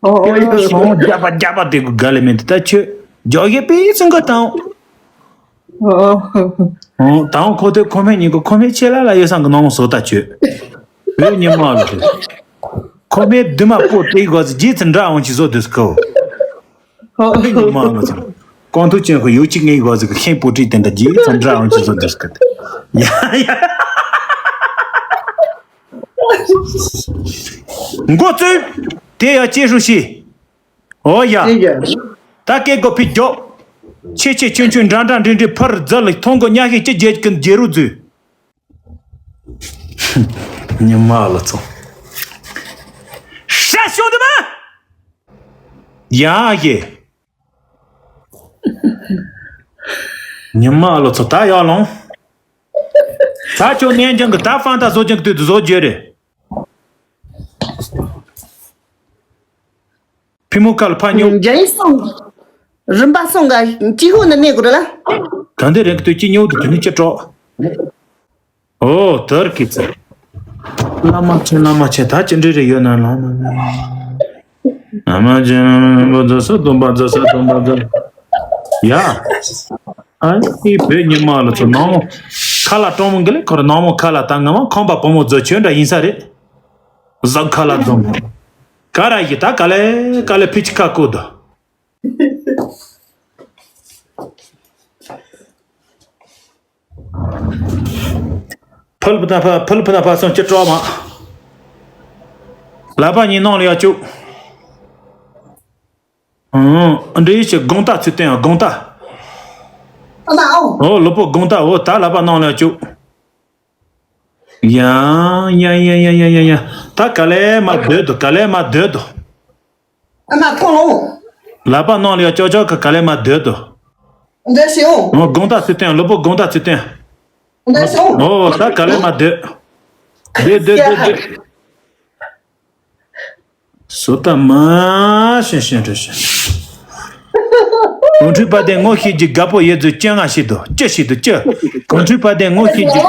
ཨོ་ཨོ་ཡོ། སོང་རྒྱབ་པ་རྒྱབ་པ་དེ་གོ་དགའ་ལེ་མེན་དེ་ད་ཁྱོད་རྒྱག་གི་པི་སུན་ག་དང་། ཨོ་ཨོ། ཨོ་དང་ཁོ་ཐོས་ཁོ་མེད་ཉིན་གོ་ཁོ་མེད་ཆེ་ལ་ལ་ཡོད་སང་གི་ནང་བཟོ་ད་ཁྱོད། བོད་ཉི་མ་ལ་དེ། ཁོ་མེད་དུ་མ་པོ་དེ་གོ་ཟི་རྗེས་ཚུན་འདྲ་འོང་ཆི་བཟོ་དུས་ཁོ། ཨོ་ཨོ། བོད་ཉི་མ་ལ་ཚོ། ཀོང་ཐུག་ཅན་ཁོ་ཡོ་གཅིག་ངའི་གོ་ཟི་གི་ཤེས་པོ་ཏྲི་དེ་འདྲ་རྗེས་ཚུན་འདྲ་འོང་ཆི་བཟོ་དུས་ཁོ། ཡ་ཡ། མགོ་བཙུགས། དེ་ཡ་ཅེ་ཧྲུ་ཤི། ཨོ་ཡ། ཅི་ཡ། ད་སྐད་གོ་ཕི་རྒྱོབ། ཆེ་ཆེ་ཆུང་ཆུང་འདྲ་འདྲ་འདྲི་འདྲི་ཕར་རྫ་ལ་མཐོང་གོ་ཉག་ཤེས་ཅི་རྒྱལ་གི་རྒྱལ་རུ་འཛུལ། ཉི་མ་ལ་ཚོ། ཤ་ཤོང་དུ་མ། ཡ་ཡེ། ཉི་མ་ལོ་ཚོ་ད་ཡར་ལོངས། ད་ཁྱོད་ནན་ཅང་གི་ད་ཧྥང་ད་བཟོ་ཅང་གི་དུས་དུ་བཟོ་རྒྱུ་རེད། ཕི་མོ་ཁ་ལ་ཕ་ཉོ། རྒྱ་ཡིག་སོང་། རིམ་པ་སོང་ག་ཅི་ཧུ་ནི་གནས་དགོས་རེད་ལ། ག་འདི་རེད་གི་དུས་ཅི་ཉོ་དུ་དུ་ནི་ཅི་སྤྲོ། ཨོ་དར་གི་ཚེ། བླ་མ་ཆེ་བླ་མ་ཆེ་ད་ཅི་འདྲ་རེ་ཡོད་ན་བླ་མ་ཆེ། བླ་མ་ཆེ་བླ་མ་ཆེ་སྟོན་པ་མཛད་ས་སྟོན་པ་མཛད་ས་སྟོན་པ་མཛད། ཡ། ཨ་ནི་བོད་ཉི་མ་ལ་ཚོ་ནང་མོ། ཁ་ལ་གྲོང་མོ་འགི་ལེ་ཁོ་ར་ནང་མོ་ཁ་ལ་ད་ང་མ་ཁོམ་པ་བུ་མོ་མཛོད་ཆོས་འདྲ་ཡིན་ས་རེད། གཟབ་ཁ་ལ་འཛོམས། ག་ར་ཡི་ད་ག་ལེ་ག་ལེ་ཕི་ཆི་ཁ་བཀོད་དོ། ཕུལ་བུ་ན་ཕ་ཕུལ་བུ་ན་ཕ་སོང་ཅི་སྤྲོ་མ། ལ་པ་གཉིས་ནང་ལ་ཡ་བཅུག་ཨང་། འདྲེ་ཡི་ཆེ་དགོང་ད་ཚུལ་བསྟན་ཡ་དགོང་ད། ཨ་མ་ཨོ། ཨོ་ལོ་པོ་དགོང་ད་ཨོ་ད་ལ་པ་ནང་ལ་ཡ་བཅུག་ཡ་ཡ་ཡ་ཡ་ཡ་ཡ། ད་ག་ལེ་མ་སྡོད་དོ་ག་ལེ་མ་སྡོད་དོ། ཨ་མ་ཐོང་ལོ། ལ་པ་ནང་ལ་ཡ་ཅོག་ཅོག་ག་ག་ལེ་མ་སྡོད་དོ། འདི་ཤེས་འོང་། ཨོ་དགོང་ད་ཚུལ་བསྟན་ལོ་པོ་དགོང་ད་ཚུལ་བསྟན། འདི་ཤེས་འོང་། ཨོ་ད་ག་ལེ་མ་སྡོད། སྡོད་སྡོད་སྡོད་སྡོད། བཟོ་ལྟ་མ་ཤེས་ཤེས་འདྲ་ཤེས། གོང་ཁྲུས་པ་དེ་ངོ་ཤེས་ཀྱི་དགའ་པོ་ཡོད་ཚུལ་སྐྱོན་ང་ཤེས་དོ་ཅི་ཤེས་དོ་ཅི། གོང་ཁྲུས་པ་དེ་ངོ་ཤེས་ཀྱི།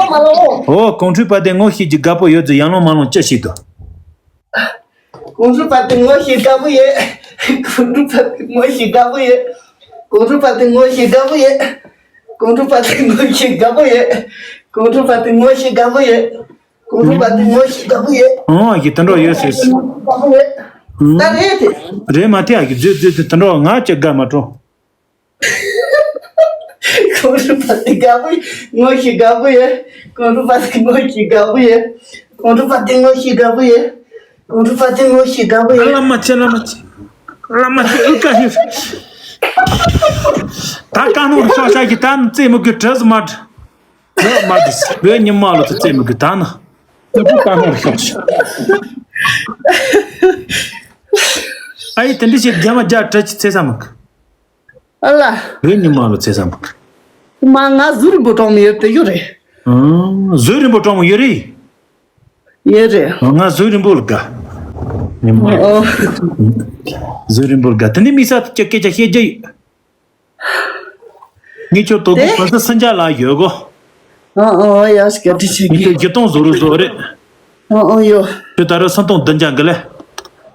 ཨོ་གོང་ཁྲུས་པ་དེ་ངོ་ཤེས་ཀྱི་དགའ་པོ་ཡོད་ཚུལ་ཡང་ལོང་མ་ལོང་ཅི་ཤེས་དོ། གོང་ཁྲུས་པ་དེ་ངོ་ཤེས་དགའ་པོ་ཡོད། གོང་ཁྲུས་པ་དེ་ངོ་ཤེས་དགའ་པོ་ཡོད། གོང་ཁྲུས་པ་དེ་ངོ་ཤེས་དགའ་པོ་ཡོད། གོང་ཁྲུས་པ་དེ་ངོ་ཤེས་དགའ་པོ་ཡོད། གོང་ཁྲུས་པ་དེ་ངོ་ཤེས་དགའ་པོ་ཡོད། གོང་ཁྲུས་པ་དེ་ངོ་ཤེས་དགའ་པོ་ཡོད། ཨང་ཨ་ཀི་དེ་འདྲ་ཡོད་ཟེར། ད་རེད་དེ། རེད་མ་དེ་ཨ་ཀི་རྫུས་རྫུས་རྫུས་དེ་འདྲ་ང་ཅི་དགའ་མ་སྤྲོ། གོང་ཁྲུས་པ་དེ་དགའ་པོ་ཡོད། ངོ་ཤེས་དགའ་པོ་ཡོད། གོང་ཁྲུས་པ་དེ་ངོ་ཤེས་དགའ་པོ་ཡོད། གོང་ཁྲུས་པ་དེ་ངོ་ཤེས་དགའ་པོ་ཡོད། གོང་ཁྲུས་པ་དེ་ངོ་ཤེས་དགའ་པོ་ཡོད། བླ་མ་ཆེ་བླ་མ་ཆེ། བླ་མ་ཆེ་ཨུ་ཀ་ཧི། ད་ཀ་ནོར་ཤོག་ཤ་གི་ད་ནི་རྩེད་མོ་གི་གྲི་ཟ་མ་འདྲ། ཨེ་མ་དུས་བོད་ཉི་མ་ལོ་ཚོ་རྩེད་མོ་གི་ད་ནི། ཨུ་ཀ་ནོར་ཤོག་ཤ། ཨ་ཡི་དེ་འདྲ་བྱེད་རྒྱ་མ་རྒྱ་གྲི་ཆི་ཚེ་ས་མ་གི། ཨ་ལ། བོད་ཉི་མ་ལོ་ཚེ་ས་མ་གི། མ་ང་ཟུར་རིན་པོ་གྲོང་མི་ཡོད་དེ་ཡོད་རེད། ཨང་ཟུར་རིན་པོ་གྲོང་མི་ཡོད་རེད། ཡོད་རེད། ང་ཟུར་རིན་པོ་ལ་དགའ། ཉི་མ། ཨོ། ཟུར་རིན་པོ་ལ་དགའ་དེ་ནི་མི་ས་ཏུ་སྐད་ཆ་བཤད་རྒྱུ་ཡོད། ངས་ཁྱོད་དོ་དགོང་གོ་ས་སུན་ཅ་ལ་ཡོད་གོ། ཨ་ཨ་ཡ་སྐད་དྲི་ཆེ་གི། ངས་ཁྱོད་བཞི་སྟོང་བཟོ་རུ་བཟོ་རེད། ཨ་ཨ་ཡོ། ཁྱོད་ད་རུང་སུམ་སྟོང་བདུན་བརྒྱ་འགི་ལེ།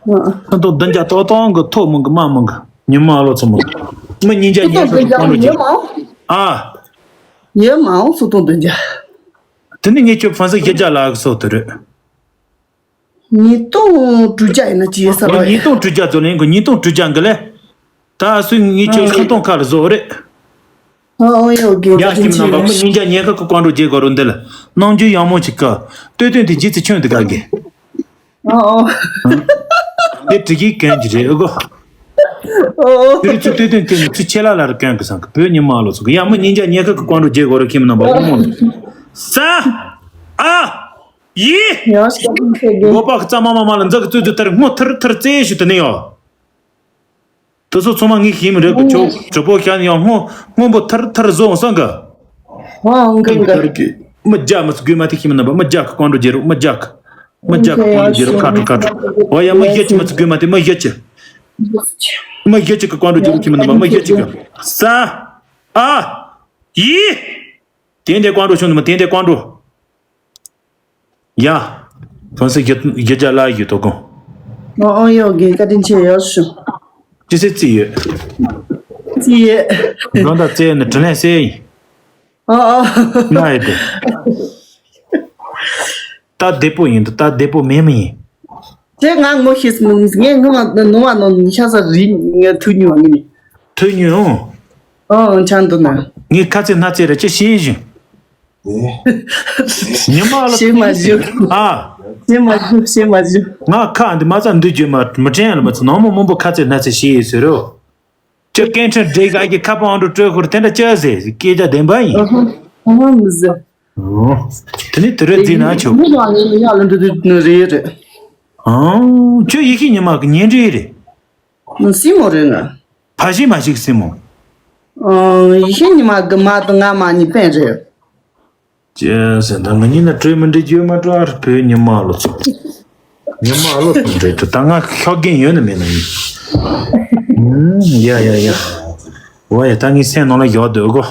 ཁ་ཏོག་བདུན་བརྒྱ་ཏོག་ཏོག་གི་ཐོག་མང་གི་མ་མང་གི་ཉི་མ་ཨ་ལོ་ཚོ་མང་གི་མི་ཉིས་བརྒྱ་ཉི་ཤུ་གི་ཀོང་རོ་རྒྱས། ཨ། ཡོད་མ་འོང་སུ་ཏོང་བདུན་བརྒྱ། དེ་ནི་ངས་ཁྱོད་ཕན་སི་བཞི་བརྒྱ་ལ་གི་སོ་དེ་རེད། ཉིས་སྟོང་དྲུག་བརྒྱ་ཡིན་ན་ཅི་ཡོད་ས་རེད། ཉིས་སྟོང་དྲུག་བརྒྱ་ཚོ་ལེན་གི་ཉིས་སྟོང་དྲུག་བརྒྱ་འགི་ལེ། ད་སུས་ངས་ཁྱོད་ཁ་ཏོང་ཁ་ལ་བཟོ་རེད། ཨོ་ཡོ་གི་ཡ་ཁྱིམ་རྣམ་པ་མི་ཉིས་བརྒྱ་ཉེན་ཁ་གི་ཀོང་རོ་རྒྱས་གོ་རུ་འདི་ལ་རྣམ་འགྱུར་ཡག་མོ་ཅིག་གི་ལྟོས་དོན་དེ་རྗེས་ཚེ་ཁྱོད་འདི་ག་གི་ཨོ་ཨོ། དེ་དྲི་གི་གན་གྱི་རེད་ཨོ་གོ། ཨོ་ཨོ། དེ་རིང་ཚུ་ལྟོས་དོན་དེ་ནི་ཚུ་ཆེ་ལ་ལ་རུ་གན་གི་སང་གི་བོད་ཉི་མ་ཨ་ལོ་ཚོ་གི་ཡ་མི་ཉིས་བརྒྱ་ཉེན་ཁ་གི་ཀོང་རོ་རྒྱས་གོ་རུ་ཁྱིམ་རྣམ་པ་ཨོ་མོ། ས། ཨ། ཡི། ཡོ་ཤི་ཁེ་གི། མགོ་པ་གི་རྩ་མ་མ་མ་ལ་འཛག་གི་ཙུ་ཙུ་ཐར་སྔོ་ཐར་ཐར་རྩེ་ཞུ་དུ་ནི་ཡོ། དེ་ཚོ་ཚང་མ་ངས་ཤེས་མི་རེད་གི་ཆོག་གྲོགས་པོ་ཤ་ནི་ཡང་སྔོ་སྔོན་པོ་ཐར་ཐར་བཟོ་འོང་སང་གི་ཧོ་འགི་འགི། མི་རྒྱ་མི་ཚོ་དགོས་མ་ཐེ་ཤི་མི་རྣམ་པ་མི་རྒྱ་གི་ཀོང་རོ་རྒྱལ་རོགས་མི་རྒྱ་གི་མི་རྒྱ་གི་ཀོང་རོ་རྒྱལ་རོགས་ཁ་ཁྲོ་ཁ་ཁྲོ། འོ་ཡ་མི་ཡ་ཅི་མི་ཚོ་དགོས་མ་ཐེ་མི་ཡ་ཅི། མི་ཡ་ཅི་གི་ཀོང་རོ་རྒྱལ་རོགས་ཤི་མི་རྣམ་པ་མི་ཡ་ཅི་གི་ས། ཨ། ཡི། དེ་འདྲའི་ཀོང་རོ་ཤོང་ནི་མ་དེ་འདྲའི་ཀོང་རོ། ཡ། ཐོན་སི་རྒྱ་རྒྱ་རྒྱ་ལ་ཡོད་དོ་གོ། ཨོ་ཨོ་ཡོ་གི་བཀའ་དྲིན་ཆེ་ཡོ་ཤུ། ཅི་སེ་རྩིས་ཡོད། རྩིས་ཡོད། འགྲོ་འདའ་རྩེ་ནི་དྲིན་ལན་གསལ་ཡིན། ཨོ་ཨོ། ང་ཡོད་དེ། ད་བདེ་པོ་ཡིན་དུ་ད་བདེ་པོ་མེད་མི་ཡིན། དེ་ང་ངོ་ཤེས་སི་མི་ངས་ངོ་མ་ནོ་བ་ནོ་ཤ་ས་རི་ངས་ཐུག་ཉུང་བ་ངས་ནི། ཐུག་ཉུང་། ཨོ་ཆང་དུ་ན། ངས་ཁ་ཚེ་སྣ་ཚེ་ར་ཅི་ཤེས་བཞིན། ཉི་མ་ལ་ཤེས་མ་བཞུ། ཨ། ཤེས་མ་བཞུ་ཤེས་མ་བཞུ། ང་ཁ་འདི་མ་ཚ་འདི་བརྗོད་མ་མི་དྲན་ལ་མ་ཚ་ནང་མོ་མང་པོ་ཁ་ཚེ་སྣ་ཚེ་ཤེས་ཡོད་ཟེར་རོ། ཁྱོད་སྐད་འཕྲིན་སྒྲིག་ག་གི་ཁ་པང་འགྲོ་སྤྲོད་ཁུར་དེ་འདྲ་ཅི་ཟེར་སྐད་ཆ་བདེན་པ་ཡིན། ཨ་ཧ་ཨ་ཧ་མི་ཟེར། ཨོ། དེ་ནི་དུ་རེ་རྫིས་ན་ཆོག་མི་ལ་ངས་ཡག་ལ་འདི་དུ་ནི་རེད་རེད། ཨང་། ཁྱོད་ཡེ་ཤེས་ཉི་མ་གི་གཉེན་འབྲེལ་རེད། སྲིང་མོ་རེད་ང་། ཕ་གཞིས་མ་ཞིག་སྲིང་མོ། ཨང་། ཡེ་ཤེས་ཉི་མ་གི་མ་དང་ང་མ་གཉིས་པན་རེད། ཅེས་ཟེར་ད་ང་གཉིས་ན་གྲོས་མི་འགྲིག་རྒྱུ་མ་གྲོས་ཨར་བོད་ཉི་མ་ལོ་ཚོ། ཉི་མ་ལོ་ཚོ་འདྲེ་དུ་ད་ང་ཤོག་རྒན་ཡོད་ན་མེད་ན་ཡིན། ཡ་ཡ་ཡ། འོ་ཡ་ད་ངའི་སེམས་ནང་ལ་ཡོད་འདུག་གོ།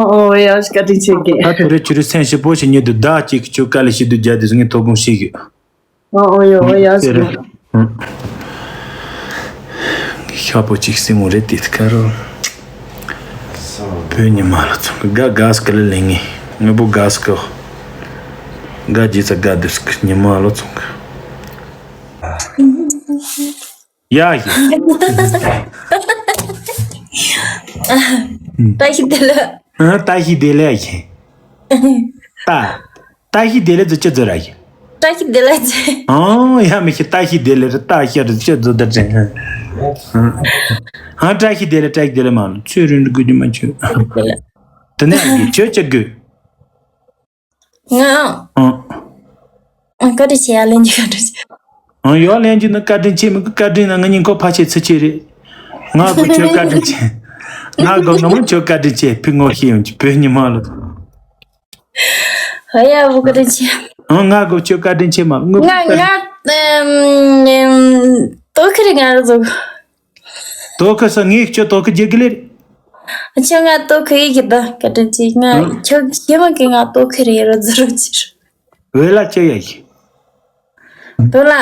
ཨོ་ཨོ་ཡ་བཀའ་དྲིན་ཆེ་གི། ད་དེ་རེ་ཁྱོད་རེ་སེམས་ཞིབ་པོ་ཞིག་ཉིད་དུ་བདག་ཅིག་གི་ཁྱོད་དཀའ་ལས་ཞིག་ཏུ་རྒྱ་དེ་ཚོ་ངས་ཐོ་དགོངས་ཞིག་ཡོད། ཨོ་ཨོ་ཡ་ཨོ་ཡ་ཟེར། ཤ་པོ་ཅིག་སྲིང་མོ་རེད་དེ་ཁ་རོ། བོད་ཉི་མ་ལ་ཚོང་གི་དགའ་དགའ་སྐལ་ལེ་ངེ་དངོས་པོ་དགའ་སྐལ། དགའ་རྗེས་ཚ་དགའ་དུས་སྐུ་ཉི་མ་ལ་ཚོང་གི། ཡ་ཡི། ད་ཤི་དེ་ལ། ཨ་ད་ཤི་དེ་ལ་ཡི། ད། ད་ཤི་དེ་ལ་ཙི་ཅི་ཙི་ར་ཡི། ད་ཤི་དེ་ལ་ཙི། ཨང་ཡ་མི་ཤི་ད་ཤི་དེ་ལ་ར་ད་ཤི་ར་ཙི་ཙི་ད་ཙི། ཨང་ད་ཤི་དེ་ལ་ད་ཤི་དེ་ལ་མ་ལ་ཚུ་རིན་དུ་གུ་ཅི་མ་ཆུ། དེ་ནས་ཡི་ཆོས་ཅི་དགོས། ང་། ཨང་། ཨང་། བཀའ་དྲིན་ཆེ་ཡ་ལན་གྱི་བཀའ་དྲིན་ཆེ། ཨང་། ཡོ་ལན་གྱི་ནི་བཀའ་དྲིན་ཆེ་མི་བཀའ་དྲིན་ན་ང་གཉིས་ཁོ་ཕ་ཆེ་ཚི་ཆེ་རེད། ང་དགོ་ཁྱོད་བཀའ་དྲིན་ཆེ། ང་དགོ་ང་མ་ཁྱོད་བཀའ་དྲིན་ཆེ་ཕི་ངོ་ཤེས་ཡོང་གི་བོད་ཉི་མ་ལ། ཧ་ཡ་བུ་བཀའ་དྲིན་ཆེ། ཨང་། ང་དགོ་ཁྱོད་བཀའ་དྲིན་ཆེ་མ་ངུ་ང་ང་ཨམ་ཏོ་ཁི་རི་ང་རུ་ཟོ། ཏོ་ཁི་ས་ངས་ཁྱོད་ཏོ་ཁི་རྒྱག་གི་ལེ། ཁྱོད་ང་ཏོ་ཁི་ཡི་གི་ད་བཀའ་དྲིན་ཆེ་ང་ཨང་། ཁྱོད་ཁྱེད་མ་གི་ང་ཏོ་ཁི་རི་རུ་ཟོ་རུ་ཅི་རུ། ཝེ་ལ་ཅི་ཡ་ཡི། བུ་ལ་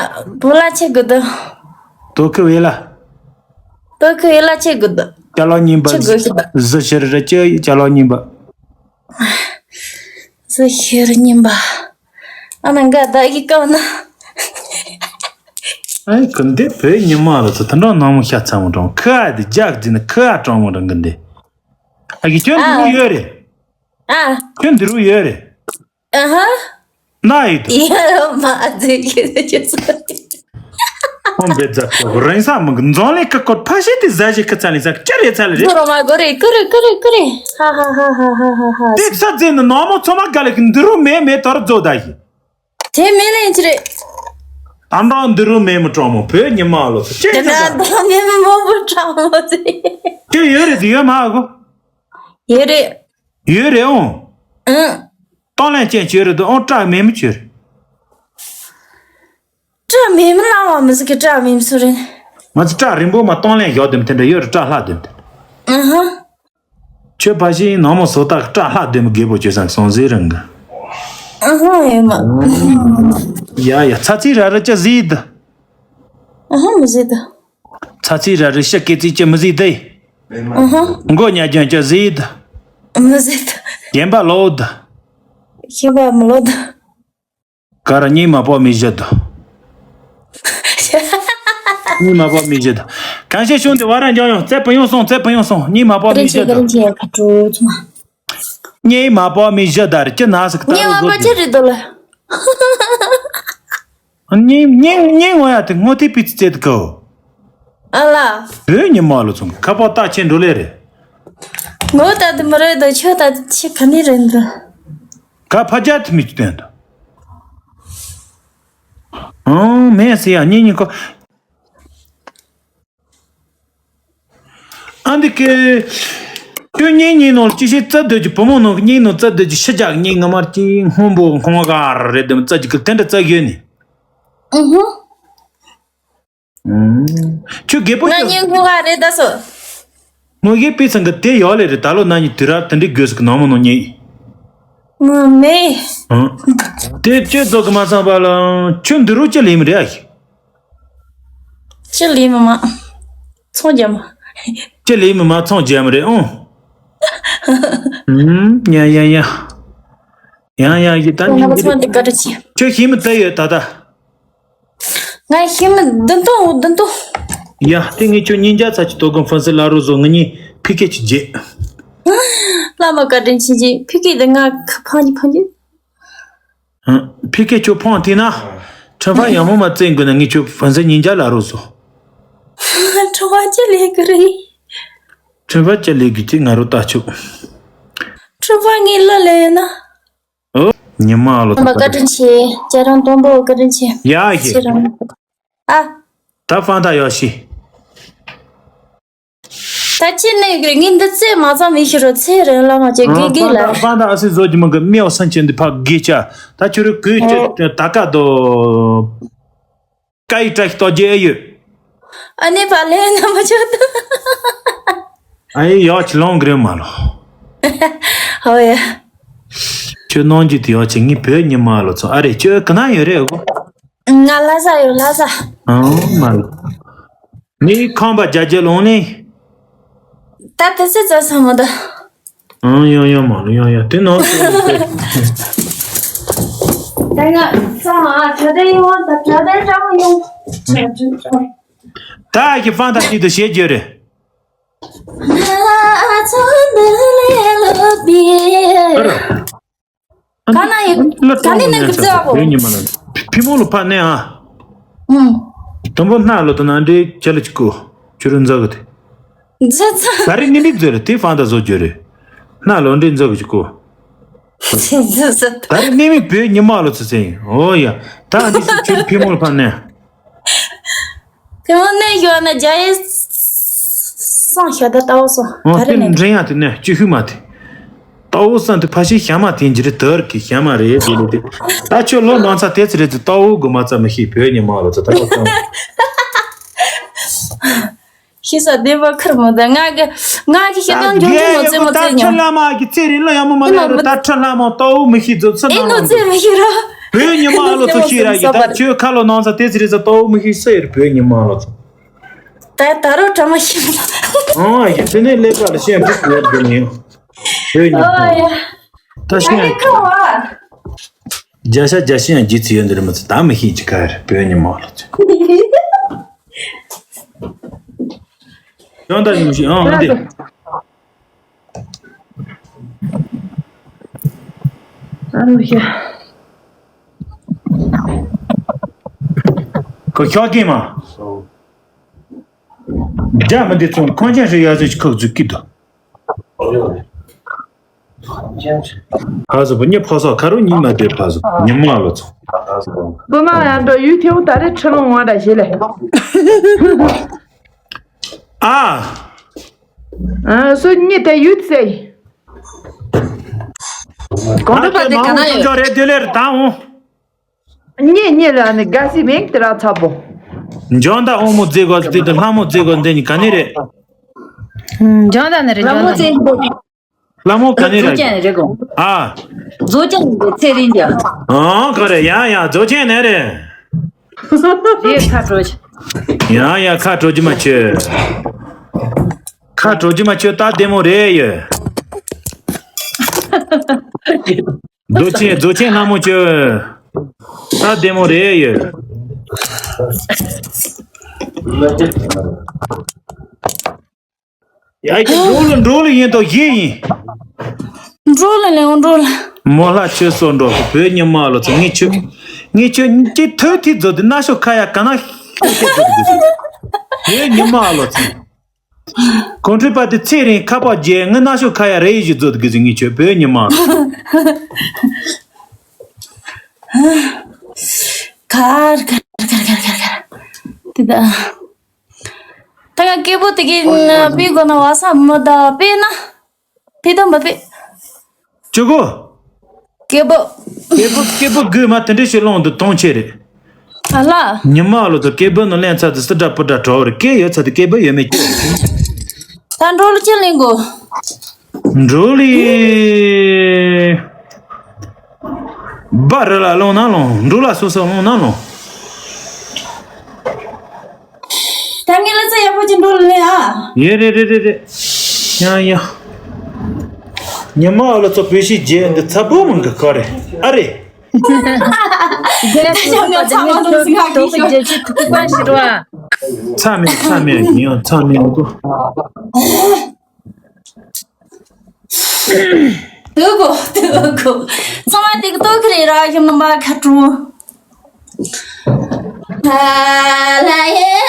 བུ་ལ་ཆེ་གི་ད། ཏོ་ཁི་ཝེ་ལ། ཏོ་ཁི་ཝེ་ལ་ཆེ་གི་ད། ཅ་ལོ་ཉིན་པ། ཆེ་གི་ད། ཟི་ཤི་རི་ར་ཅི་ཡི་ཅ་ལོ་ཉིན་པ། ཟི་ཤི་རི་ཉིན་པ། ཨ་ན་འགའ་ད་ཡི་ཀ་ན། ཨའི་ཀུན་དེ་བོད་ཉི་མ་ལ་ཚོ་དུ་འགྲོ་ནང་མོ་ཤ་ཚ་མོ་གྲོང་ཁ་དེ་རྒྱག་དེ་ནི་ཁ་གྲོང་མོ་གྲོང་གི་འདི། ཨ་གི་ཁྱོད་འདི་རུ་ཡོད་རེད། ཨ། ཁྱོད་འདི་རུ་ཡོད་རེད། ཨ་ཧ། ན་ཡོད་དུ། ཡ་མ་ཟེར་གི་ཟེར་གི་ཟེར། ཁོང་འབེ་ཛ་ཁོ་རེན་ས་མི་གི་འཛོང་ལེ་ཀ་ཀོར་ཕ་ཤེ་དེ་ཟ་ཞེ་ཁ་ཚ་ལེ་ཟ་ཅི་རེ་ཚ་ལེ་རེ། ཟོ་རོ་མ་གོ་རེ་ཀུ་རེ་ཀུ་རེ་ཀུ་རེ། ཧ་ཧ་ཧ། དེ་ས་ཙེ་ནི་ནོ་མོ་ཚོ་མ་ག་ལེ་གི་འདི་རུ་མེ་མེ་དོར་ཛོ་ད་ཡི། དེ་མེ་ལེན་ཅི་རེ། ཨམ་རང་འདི་རུ་མེ་མི་གྲོང་མོ་བོད་ཉི་མ་ལོ་ཚོ་ཅི་དེ་ན་ཟ་ད་མེ་མི་མོ་བུ་གྲོང་མོ་ཟེར། ཅི་ཡོད་རེད་དེ་ཡོད་མ་གོ། ཡོད་རེད། ཡོད་རེད་འོང་། ཨང་། གཏོང་ལེན་ཅན་བྱོས་རེད་འདུག་ཨང་། སྐྲ་མེད་མི་བྱོས་རེད། སྐྲ་མེད་མི་ལ་བ་མི་ཟིག་གི་སྐྲ་མེད་མི་སུ་རེད། ང་ཚོ་སྐྲ་རིང་པོ་མ་གཏོང་ལེན་ཡོད་དེ་མི་དེ་འདྲ་ཡོད་རེད། སྐྲ་ལྷག་དེ་མི་དེ་འདྲ། ཨང་ཧ། ཁྱོད་ཕ་ཤི་ནང་མོ་བཟོ་ལྟ་སྐྲ་ལྷག་དེ་མི་རྒད་པོ་བྱོས་སང་སོང་ཟེར་རང་གི། ཨང་ཧ་ཡོད་མ། ཡ་ཡ་ཚ་ཚིག་ར་ར་ཅི་ཟིག་ད། ཨ་ཧ་མི་ཟེར་ད། ཚ་ཚི་ར་རི་ཤ་སྐེ་ཚི་ཅི་མི་ཟེར་ད། ཨ་ཧ། མགོ་ཉ་རྒྱང་ཅི་ཟེར་ད། མི་ཟེར་ད། རྒན་པ་ལོ་ད། ཤེས་པ་མི་ལོ་ད། ག་ར་གཉིས་མ་པོ་མི་བཞི་ད། གཉིས་མ་པོ་མི་བཞི་ད། གང་ཤེས་ཤུང་དེ་བ་ར་འཇོག་ཡོང་རྩེ་ཕུ་ཡོང་སོང་རྩེ་ཕུ་ཡོང་སོང་གཉིས་མ་པོ་མི་བཞི་ད། རིན་ཆེན་ཁ་དྲོ་ཚོ། གཉིས་མ་པོ་མི་བཞི་ད་རེ་ཅི་ན་ཟིག་ད་གཉིས་མ་པོ་ཅི་རེད་དོ་ལ། གཉིས་གཉིས་གཉིས་ངོ་ཡ་དེ་ངོ་དེ་པི་ཙི་ཙེ་དེ་གོ། ཨ་ལ། བོད་ཉི་མ་ལོ་ཚོང་ཁ་པོ་ལྟ་ཆེན་འགྲོ་ལེ་རེད། ངོ་ད་དེ་མི་རེད་དོ་ཁྱོད་ད་ཆེ་ག་ནི་རེད་འདུག་ག་ཕ་རྒྱ་དེ་མི་སྟོན་དོ། ཨང་མེད་ཟེར་ཡ་གཉིས་གཉིས་ཁོ། ཨ་འདི་ཀེ། ཁྱོད་གཉིས་གཉིས་ནང་ཅི་ཞིག་རྩ་སྡོད་ཀྱི་བུ་མོ་ནང་གི་གཉིས་ནང་རྩ་སྡོད་ཀྱི་ཤི་རྒྱག་གཉིས་ང་མར་གྱི་སྔོན་པོ་ཁོང་ག་རེད་དམ་རྩ་གྱི་ཀི་དེ་འདྲ་རྩ་གྱོན་ནི། ཨུ་ཧུ། ཁྱོད་རྒད་པོ་ང་ཁྱོད་གཉིས་སྔོན་ག་རེད་ད་སོ། ངོ་ཡེ་པི་ཚང་གི་དེ་ཡོད་ལེ་རེད་ད་ལོ་ན་ཉི་དུས་རབས་དེ་འདྲའི་དགོས་སུ་གི་ནང་མོ་ནང་ཉེ། ང་མེད། དེ་ཁྱོད་ཚོ་གི་མ་བསམ་པ་ལ་ཁྱོད་འདི་རུ་ཅི་ལེ་མི་རེད་ཨ་ཞིག་ཅི་ལས་མི་མ། ཚོང་རྒྱ་མ། ཅི་ལས་མི་མ་ཚོང་རྒྱ་མ་རེད་ཨང་། ཡ་ཡ་ཡ། ཡང་ཡང་ཡི་ད་ང་ཚོང་འདི་ག་འདྲ་ཅི། ཁྱོད་ཤི་མི་ད་ཡོད་ད་ད། ང་ཤི་མི་བདུན་སྟོང་བདུན་སྟོང་། ཡ་དེ་ངས་ཁྱོད་གཉིས་འཇག་ཚ་ཅི་དོ་དགོན་ཧྥན་སི་ལ་རུ་བཟོ་ང་གཉིས་ཕི་ཀེ་ཅི་རྗེས། བླ་མ་བཀའ་དྲིན་ཆེ་རྗེས་ཕི་ཀེ་དེ་ང་ཁ་ཕང་གི་ཕང་གི། ཕི་ཀེ་ཁྱོད་ཕོང་དེ་ན། ཁྲི་ཕ་ཡང་མོ་མ་བཙན་དགོས་ན་ངས་ཁྱོད་ཕན་ཚུན་ཉིན་རྒྱ་ལ་རོ་སོ། ཁྲི་ཕ་ཅི་ལས་གི་རེད། ཁྲི་ཕ་ཅི་ལས་གི་ཅི་ང་རོ་ལྟ་ཆུ། ཁྲི་ཕ་ངའི་ལ་ལས་ན། ཨོ། ཉི་མ་ཨ་ལོ་ཐམ་པ་བཀའ་དྲིན་ཆེ། ཅ་རང་དོན་པོ་བཀའ་དྲིན་ཆེ། ཡ་ཧེ། ཁྱེད་རང་། ཨ། ད་ཕང་ད་ཡོ་ཤི། ད་ཅི་ནས་གི་ངས་འདི་ཚེ་མ་ཚང་མི་ཤི་རོ་ཚེ་རིང་ལ་མ་བྱེད་དགོས་དགོས་ལ། ཕང་ད་ཨ་སི་བཟོ་གི་མི་གི་མེའོ་སན་ཆེན་འདི་ཕ་གི་ཆ། ད་ཁྱོད་རུ་གོས་ཁྱོད་ད་ཀ་དོ། ཀ་ཡི་བཀྲ་ཤིས་རྟོགས་རྒྱུ་ཨེ་ཡོད། ཨ་ནེ་ཕ་ལེ་ན་མ་ཆོད་དོ། ཨ་ཡི་ཡོ་ཆི་ལོང་གི་རེད་མ་ལོ། ཧོ་ཡ། ཁྱོད་ནང་གི་དེ་ཡོ་ཆི་ངའི་བོད་ཉི་མ་ལོ་ཚོ་ཨ་རེ་ཁྱོད་ག་ན་ཡོད་རེད་གོ། ང་ལ་ས་ཡོད་ལ་ས། ཨང་མ་ལ། ངའི་ཁང་པ་རྒྱ་རྒྱ་ལོང་ནི། ད་དེ་སི་ཙ་ས་མ་ད། ཨང་ཡང་ཡང་མ་ལ་ཡང་ཡང་དེ་ནང་སོ་ལ་ཏེ། ད་ང་ས་མ་ཨ་ད་དེ་ཡོང་ད་ད་དེ་ཀྲང་ཡོང་། ད་ཨ་ཀྱི་ཕང་ད་ཅི་དུ་བྱེད་རྒྱུ་རེད། ཨ་ར། ག་ན་ཡི་ག་ནི་ནི་གི་ཙི་བ་གོ། ཡོད་ཉི་མ་ལ། ཕི་མོ་ལ་ཕ་ནས་ཨ། ཨུམ། དང་པོ་སྣ་ལོ་དང་ན་འདྲེ་ཅ་ལ་ཅི་གོ། ཅུ་རུ་འཛག་གི་དེ། ཙི་ཙི། ད་རེ་ནི་མིག་ཙི་རེ་དེ་ཕང་ད་བཟོ་རྒྱུ་རེད། སྣ་ལོ་འདྲེ་འཛག་གི་ཅི་གོ། ཙི་ཙི། ད་རེ་ནི་མིག་བོད་ཉི་མ་ལོ་ཙི་ཙི་ཡིན། ཨོ་ཡ། ད་འདི་སུ་ཅུ་ཕི་མོ་ལ་ཕ་ནས། དེ་མོ་ནས་ཡོད་ན་རྒྱ་ཡེ་སང་ཤ་ད་ལྟ་བ་སོ་ཨོ་ག་རེ་དེ་ནས་འདྲེན་ཡ་དེ་ནས་ཅི་ཤུ་མ་དེ། ལྟ་བ་སང་དེ་ཕ་ཤི་ཤ་མ་དེ་འཇི་རེ་དར་གི་ཤ་མ་རེད་དེ་ལོ་དེ། ད་ཁྱོད་ལོ་ནང་ཚ་དེ་ཚེ་རེད་དེ་ལྟ་བ་དགོས་མ་ཚ་མི་ཤེས་བོད་ཉི་མ་ལོ་ཚ་ད་ལོ་ཚ། ཤི་ས་བདེ་བ་ཁུར་མོ་ད་ང་གི་ང་གི་ཤི་དང་འཇོན་འཇོན་མོ་ཚེ་མོ་ཚེ་ཉོ། ད་ཁྲི་ལ་མ་གི་ཚེ་རིང་ལ་ཡང་མོ་མ་ལ་རུ་ད་ཁྲི་ལ་མ་ལྟ་བ་མི་ཤེས་ཚོ་ཚ་ཨེ་ན་ལོ་ཚེ་མི་ཤེས་ར། བོད་ཉི་མ་ལོ་ཚོ་ཤེས་ར་གི་ད་ཁྱོད་ཁ་ལོ་ནང་ཚ་དེ་ཚེ་རེད་ཚ་ལྟ་བ་མི་ཤེས་ས་ཡེར་བོད་ཉི་མ་ལོ་ཚོ། ད་ད་རོ་གྲ་མ་ཤེས་མ་ལ། ཨང་ཡ་དེ་ནས་ཀླད་པ་ལ་ཤེས་འདུག་ཡོད་དེ་ནས་བོད་ཉི་མ་ལོ་ད་ཤེས་ཡ་ཁ་བ། རྒྱ་ཤ་རྒྱ་ཤེས་ཡང་རྗེས་ཚེ་ཡོད་འདི་རེད་མ་ཚེ་ད་མི་ཤེས་ཅི་ག་རེད་བོད་ཉི་མ་ལོ་ཚོ། ཡང་ད་ཡིན་ཞིག་ཨང་འདི། ཨ་རོ་ཤ། ཁོ་ཤོག་གིན་མ། རྒྱ་མི་འདི་ཚོ་ཁོང་ཅན་ཞིག་ཡ་ཟོ་ཞིག་ཁོག་ཟུག་གི་འདུག་ཕ་སོ་པོ་ཉེ་ཕོ་སོ་ཁ་རུ་ཉིན་མ་དེ་ཕ་སོ་ཉི་མ་ལོ་ཚོ། བུ་མ་ཡང་འགྲོ་ཡུལ་ཐེའུ་ད་རེ་ཁྲི་ལོང་བ་འདྲ་ཞེས་ལས། ཨ། ཨ་སུ་གཉིས་དེ་ཡུལ་ཚེ། གོང་དུ་པ་དེ་ག་ན་ཡོད། ཅོ་རེ་དེ་ལེར་དང་འོང་། གཉིས་གཉིས་ལ་ནི་དགའ་སི་མིང་དེ་ར་ཚ་པོ། འཇོན་ད་ཨོ་མོ་རྫི་གོ་དེ་དེ་ལྷ་མོ་རྫི་གོ་འདི་གཉིས་ག་ནི་རེད། འཇོན་ད་ནི་རེད་ལྷ་མོ་འཇོན་ད། རྫི་གོ། ལྷ་མོ་ག་ནི་རེད། རྫོགས་ཅན་རེད་གོ། ཨ། རྫོགས་ཅན་རེད་ཚེ་རིང་རྒྱ། ཨང་ག་རེ་ཡ་ཡ་རྫོགས་ཅན་ནི་རེད། རེད་ཁ་གྲོ་ཆ། ཡང་ཡང་ཁ་དྲོ་རྒྱུ་མ་ཆོད། ཁ་དྲོ་རྒྱུ་མ་ཆོད། ད་བདེ་མོ་རེད་ཡོད། རྫོགས་ཆེན་རྫོགས་ཆེན་ལྷ་མོ་ཆོད། ད་བདེ་མོ་རེད་ཡོད། ཡ་ཁྱེད་འགྲོ་ལ་འགྲོ་ལ་ཡིན་དོ་ཡིན་ཡིན། འགྲོ་ལ་ལེའོ་འགྲོ་ལ། མོ་ལྷ་ཆོས་སོགས་འགྲོ་བོད་ཉི་མ་ལོ་ཚོ་ངས་ཆོས་ངས་ཆོས་ཀྱི་ཐོས་ཐིག་རྫོགས་དུས་གནའ་ཤོག་ཁ་ཡ་ག་ན་ཤོག་ཐེ་རྫོགས་དུས་བོད་ཉི་མ་ལོ་ཚོ། གོང་ཁྲོས་པ་དེ་ཚེ་རིང་ཁ་པར་རྒྱལ་ངའི་གནའ་ཤོག་ཁ་ཡ་རེ་ཡི་ཞུ་རྫོགས་དུས་ངས་ཆོས་བོད་ཉི་མ་ལོ། གར་གར་གར་གར་གར་གར། དེ་ད། ད་ང་སྐད་འབོད་དེ་གི་ན་པི་གོ་ན་བ་ས་མི་ད་པི་ན་པི་དམ་པ་པི། ཅོ་གོ། སྐད་འབོད། སྐད་འབོད་སྐད་འབོད་དགོས་མ་དེ་འདྲ་ཞིག་ལོང་དུ་གཏོང་ཆེ་རེད། ཨ་ལ། ཉི་མ་ལོ་དུ་སྐད་འབོད་ནང་ལེན་ཚ་དུ་སི་འདྲ་པུ་འདྲ་གྲོགས་རེད་སྐད་ཡོད་ཚ་དུ་སྐད་འབོད་ཡོད་མེད་ཀྱི། ད་འགྲོ་ལ་ཁྱེད་ལེན་གོ། འགྲོ་ལི། སྦ་རི་ལ་ལོང་ན་ལོང་འགྲོ་ལ་སོ་སོ་ལོང་ན་ལོང་། ད་ངས་ལ་ཚ་ཡག་པོ་ཅིག་འགྲོ་ལ་ལེན་ཨ། ཡེ་རེད་རེད་རེད་རེད། ཡ་ཡ། ཉི་མ་ཨ་ལ་ཚོ་བོད་ཤིག་རྗེས་འདི་ཚ་པོ་མང་གི་ཁ་རེད་ཨ་རེད། ད་ཞང་ཉོ་ཚ་མ་འདུག་ཟིན་ཁ་གིས་ཤོག་ཚ་མེད་ཚ་མེད་ཡིན་ཡང་ཚ་མེད་འདུག་དུ་གོ་དུ་གོ། ཚང་མ་ཏིག་ཏོག་གི་རེད་ར་ཤམ་ནམ་པ་ཁ་ཀྲུ། ཧ་ལ་ཡེ།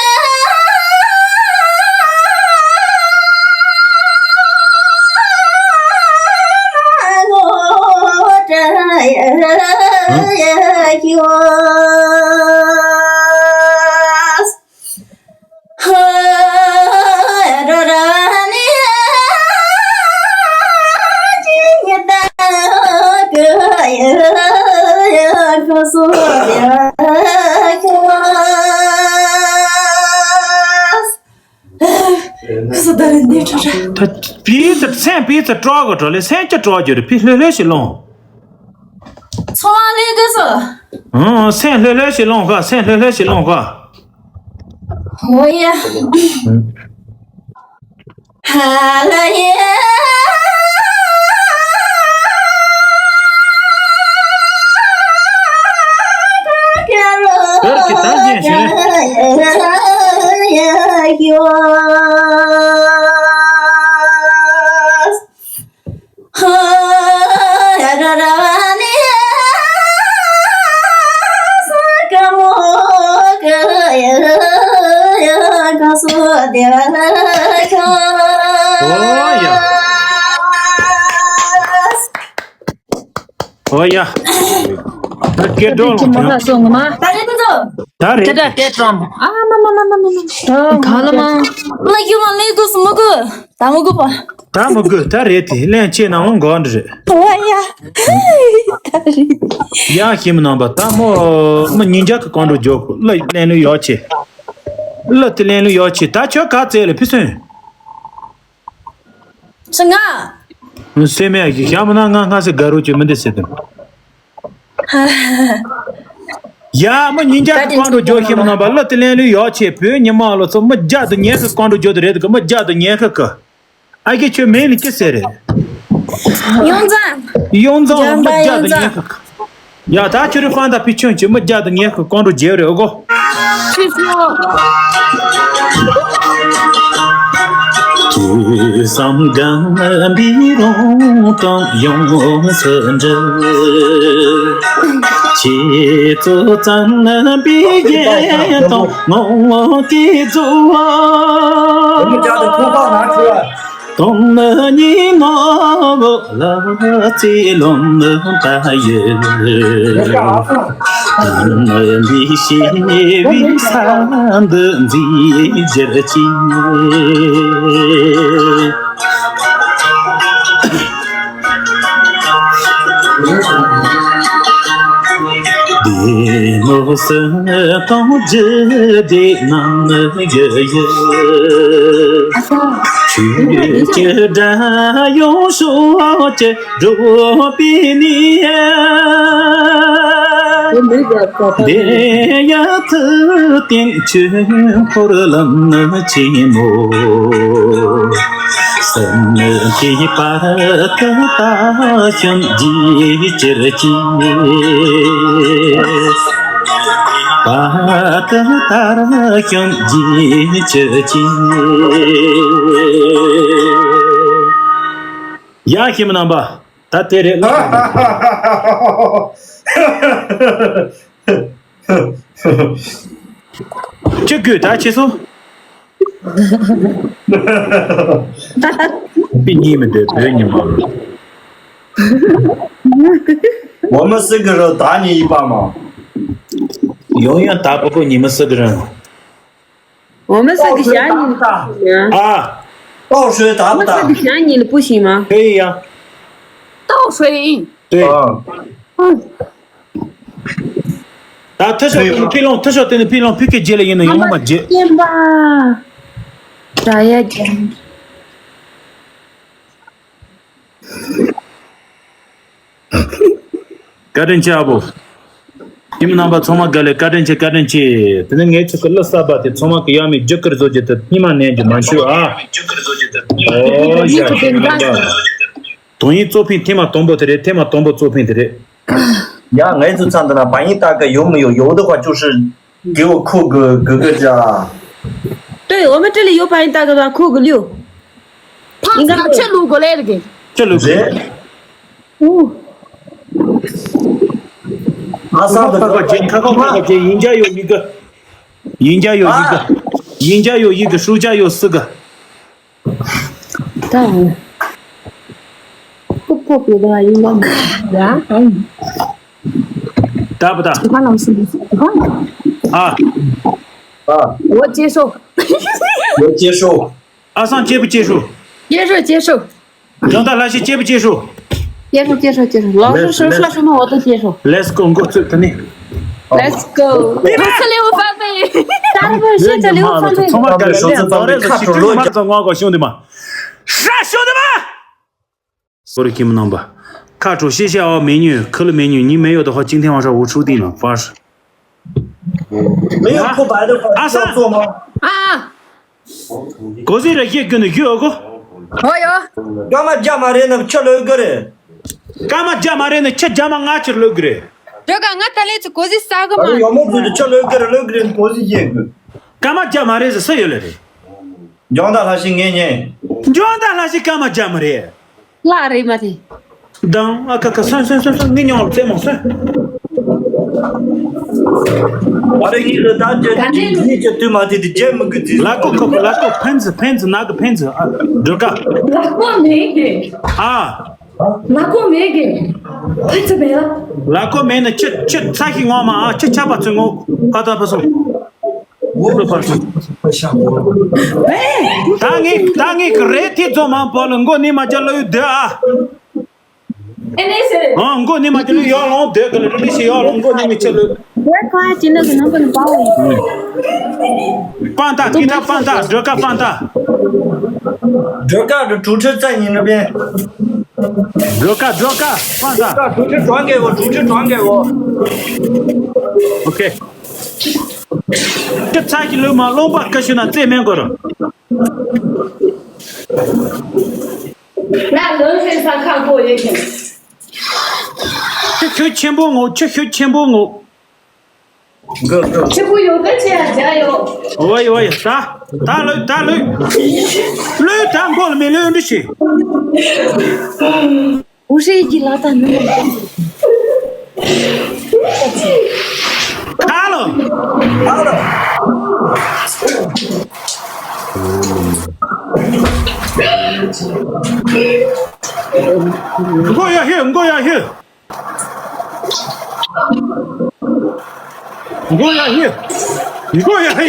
ད་པིས་ཚ་སེམས་པིས་ཚ་སྐྲག་གི་འགྲོ་ལེ་སེམས་ཀྱི་སྐྲག་རྒྱུ་རེད་ཕི་ལྷོད་ལྷོད་ཞིག་ལོང་། ཚོང་ལས་དགོས་སོ། ཨང་སེམས་ལྷོད་ལྷོད་ཞིག་ལོང་ག་སེམས་ལྷོད་ལྷོད་ཞིག་ལོང་ག་འོ་ཡ། ཧ་ལ་ཡ། བར་གྱི་ད་ཉན་ཞིང་། ཨོ་ཡ། ཨོ་ཡ། ད་སྐད་སྒྲོག་ལ། ད་རེད་ད་ཚོ། ད་རེད། ད་སྐད་སྒྲོག་མོ། ཨ་མ་མ་མ་མ་མ། ག་ལ་མ། ལ་ཡུ་མ་ལེ་གུ་སུ་མ་གུ། ད་མ་གུ་པ། ད་མ་གུ་ད་རེད་དེ་ལན་ཆེ་ན་འོང་གོ་འདྲ་རེད། ཨོ་ཡ། ད་རེད། ཡ་ཤི་མི་ནང་པ་ད་མོ། མི་ཉིན་རྒྱ་གི་གང་འགྲོ་འཇོག་གོ་ལ་ལན་ལུ་ཡོག་ཆེ། ལ་དེ་ལན་ལུ་ཡོག་ཆེ་ད་ཆོ་ག་ཙེ་ལ་ཕི་སོན། ཤི་ང་། སེ་མེ་ཡ་ཞི་ཞག་མ་ན་ང་ང་སེ་ག་རུ་ཅི་མི་འདི་སེ་དུ། ཡ་མི་ཉིན་རྒྱ་གི་གང་འགྲོ་འཇོག་ཤི་མི་ནང་པ་ལ་དེ་ལན་ལུ་ཡོག་ཆེ་བོད་ཉི་མ་ལོ་ཚོ་མི་རྒྱ་དུ་ཉན་ཤི་གང་འགྲོ་འཇོག་དུ་རེད་དུ་གི་མི་རྒྱ་དུ་ཉན་ཤི་གི། ཨ་ཀེ་ཁྱོད་མེད་ནི་ཅི་ཟེར་རེད། ཡོང་ཙང་། ཡོང་ཙང་ཡོང་མི་ཙང་རྒྱ་དང་ཉེ་ཁ། ཡ་ད་ཁྱོད་རི་ཧྥན་ད་ཕི་ཆུང་ཆུང་མི་རྒྱ་དང་ཉེ་ཁ་ཀོང་འགྲོ་རྒྱལ་རེད་ཨོ་གོ། ཁྱོད་ཚོ། དུས་བསམ་གང་བའི་རང་དང་ཡོངས་སུ་འབྲེལ། ཁྱེད་ཚོ་བཙན་པའི་རྒྱལ་དང་ངོ་བོ་དེ་ཚོ། དོན་ཉིད་ནོར་བུ་ལ་རྩིས་ལོན་པ་ཡི། འདི་ཤེས་པའི་ས་འདི་འཛིན་རྒྱུར་ཅིག་བདེ་མོ་སུ་གཏོང་རྒྱུ་བདེ་ནམ་ཡོད་ཡོད། ཆོས་ཀྱི་སྒྲ་ཡོང་ཤོག་ཅེས་སྒྲོག་པའི་ནི། དེ་ཡང་ཐུབ་བསྟན་ཆོས་འཁོར་ལམ་ཆེན་མོ། སེམས་ཀྱི་བར་དུ་ད་བྱོན་རྒྱུའི་ཕྱིར་གྱིས། བར་དུ་ད་བྱོན་རྒྱུའི་ཕྱིར་གྱིས། ཡ་ཁྱིམ་རྣམ་པ། ད་དེ་རེད། ཅི་དགོས་ད་ཁྱེད་ཚོ། པི་གཉིས་མི་འདོད་བོད་ཉི་མ་ལ། 我们四个人打你一把嘛。 ཡོང་ཡོང་ད་པ་པོ་ཉི་མ་སི་གི་རང་། 我们四个想你了不行吗？ 啊。 倒水打不打？ 我们四个想你了不行吗？ 可以呀。 倒水。 对。 啊。 ད་ཐུ་ཤོ་དེ་ནི་ཕི་ལོང་ཐུ་ཤོ་དེ་ནི་ཕི་ལོང་ཕི་ཀེ་རྗེས་ལ་ཡིན་ནོ་ཡོང་མ་རྗེས། སྐྱེན་པ། ར་ཡ་རྒྱན། བཀའ་དྲིན་ཆེ་ཨ་བོ། ཁྱིམ་རྣམ་པ་ཚང་མ་དགའ་ལེ། བཀའ་དྲིན་ཆེ། བཀའ་དྲིན་ཆེ། དེ་ནི་ངའི་ཆུ་ཀུ་ལ་ས་པ་དེ་ཚང་མ་གི་ཡ་མི་རྒྱུ་ཀུར་བཟོ་རྒྱུ་དེ་སྙིང་མ་ནན་རྒྱུ་མ་ཞུ་ཨ། ཨོ་ཡ་ཁྱིམ་རྣམ་པ། དོན་ཡིན་གཙོ་ཕིང་ཐེངས་མ་དང་པོ་དེ་རེད། ཐེངས་མ་དང་པོ་གཙོ་ཕིང་དེ་རེད། ཡ་ངའི་ཚོ་ཚང་འདི་ན་བ་ཡིན་ལྟ་གི་ཡོད་མི་ཡོད་ཡོད་དུ་བ་ཅུ་ཧྲི། 给我扣个个个加。 对，我们这里有白银大哥吧，扣个六。 应该会。 吃卤过来了给。 这里不是。 哦。 阿三的 看看姐，看看看看姐，人家有一个，人家有一个，啊。 人家有一个，书架有四个。 ད་འོ། ཁོ་ཕོ་བོད་པ་ཡིན་ལ་མ་ཡ། ད་བུ་ད། 喜欢老师的，喜欢。 ཨ། ཨ། 我接受。 我接受。 ཨ་སང་སྐྱེས་བུ་སྐྱེས་ཤོག 接受，接受。 ཡང་དག་ལྷ་ཞིག་སྐྱེས་བུ་སྐྱེས་ཤོག 接受，接受，接受。老师说说什么我都接受。 Let's go འགོ་ཚུགས་ད་ནི། Let's go。 我吃六分费。 大部分现在六分费。 ཚང་མ་ག་རེ་ལན་ཙང་རེ་ཟ་ཤི་ཁྲུ་མ་ཙང་ངོ་གོ་ཤོང་དེ་མ། ཧྲ་ཤོང་དེ་མ། སོ་རི་ཁྱིམ་རྣམ་པ། ཁ་དྲོ་ཤེས་བྱ་བ་མེད་ཉོས་ཁུ་ལུ་མེད་ཉོས་ཉི་མེད་ཡོད་དོ་ཧ་ཅིང་ཐེངས་བ་ཧྲ་འུ་ཆུ་ཏིང་ལ་ཧྥ་ཧྲ། 没有空白的话， ཨ་ས། 要做吗？ ཨ། གོ་ཟི་ར་ཤེས་ཀུན་ནི་ཞུ་ཨོ་གོ། 哦哟。 སྐར་མ་བརྒྱ་མ་རེད་ན་ཆུ་ལོས་དགོས་རེད། སྐར་མ་བརྒྱ་མ་རེད་ན་ཆུ་རྒྱ་མ་ལྔ་ཆུ་ལོས་དགོས་རེད། 这个我他来去过去三个嘛。 ཡོ་མོ་ཚོས་ཆུ་ལོས་དགོས་རེད་ལོས་དགོས་རེད་གོ་ཟི་ཤེས་དགོས། སྐར་མ་བརྒྱ་མ་རེད་ཟེར་སུ་ཡོད་ལེ་རེད། འཇོན་ཐང་ལྷ་ཞིག་ངེས་ཉེ། འཇོན་ཐང་ལྷ་ཞིག་སྐར་མ་བརྒྱ་མ་རེད། ལ་རེད་མ་དེ། དང་ཨ་ཁ་ཁ་སོན་སོན་སོན་སོན་ངི་ཉོ་རྩེ་མོ་སོན། ཨ་རེ་ངི་རེ་ད་ཅེ་ཅི་ཅི་ཅི་དུ་མ་དེ་དེ་ཇེ་མི་གི་དེ། ལ་ཀོ་ཁོ་ཁོ་ལ་ཀོ་ཕན་ཚུ་ཕན་ཚུ་ན་གི་ཕན་ཚུ་ཨ་འགྲོ་ཀ་ལ་ཀོ་མེད་གི་ཨ། ལ་ཀོ་མེད་གི་ཕན་ཚུ་མེད་ལ། ལ་ཀོ་མེད་ན་ཁྱི་ཁྱི་ཚ་ཞིག་ངོ་མ་ཨ་ཁྱི་ཆ་པ་ཚུ་ངོ་ཕ་ཐ་ཕ་སོང་། འོ་ལོ་ཕར་སོང་། ད་ངས་ད་ངས་གི་རེད་དེ་ཚོ་མང་པོ་ལ་མགོ་ནི་མ་བྱ་ལོ་ཡུ་དེ་ཨ། ཨ་མགོ་ནི་མ་དེ་ལུས་ཡོག་ལོང་དེ་གི་ལུས་ལུས་ཤི་ཡོག་ལོང་མགོ་ནི་མི་ཆེ་ལུས། 我刚才进那个能不能帮我一下？ སྤང་ཐག་ཀི་ཐག་སྤང་ཐག་སྒྲོལ་དཀར་སྤང་ཐག་སྒྲོལ་དཀར་གི་གྲུ་ཁྲི་རྩ་གཉིས་ནི་པས། སྒྲོལ་དཀར་སྒྲོལ་དཀར་སྤང་ཐག་གྲུ་ཁྲི་གྲོང་གེ་བོ་གྲུ་ཁྲི་གྲོང་གེ་བོ། ཨོ་ཁེ། ཀི་ཚ་གི་ལུས་མ་རློན་པ་ཀི་ཤུ་ན་རྩེ་མེན་གོ་རོ། ཁྱོད་ཆེན་པོ་ངོ་། ཁྱོད་ཁྱོད་ཆེན་པོ་ངོ་། ཆེན་པོ་ཡོད་ད་ཆེ་ཡ་རྒྱ་ཡོད། ཝའི་ཝའི་ད་ད་ལོས་ད་ལོས། ལོས་ད་མགོ་ལ་མི་ལོས་འདི་ཤི། འུ་ཧྲེ་གི་ལ་ད་ནི། ཁ་ལོ། ཁ་ལོ། མགོ་ཡ་ཧེ་མགོ་ཡ་ཧེ། མགོ་ཡ་ཧེ། མགོ་ཡ་ཧེ།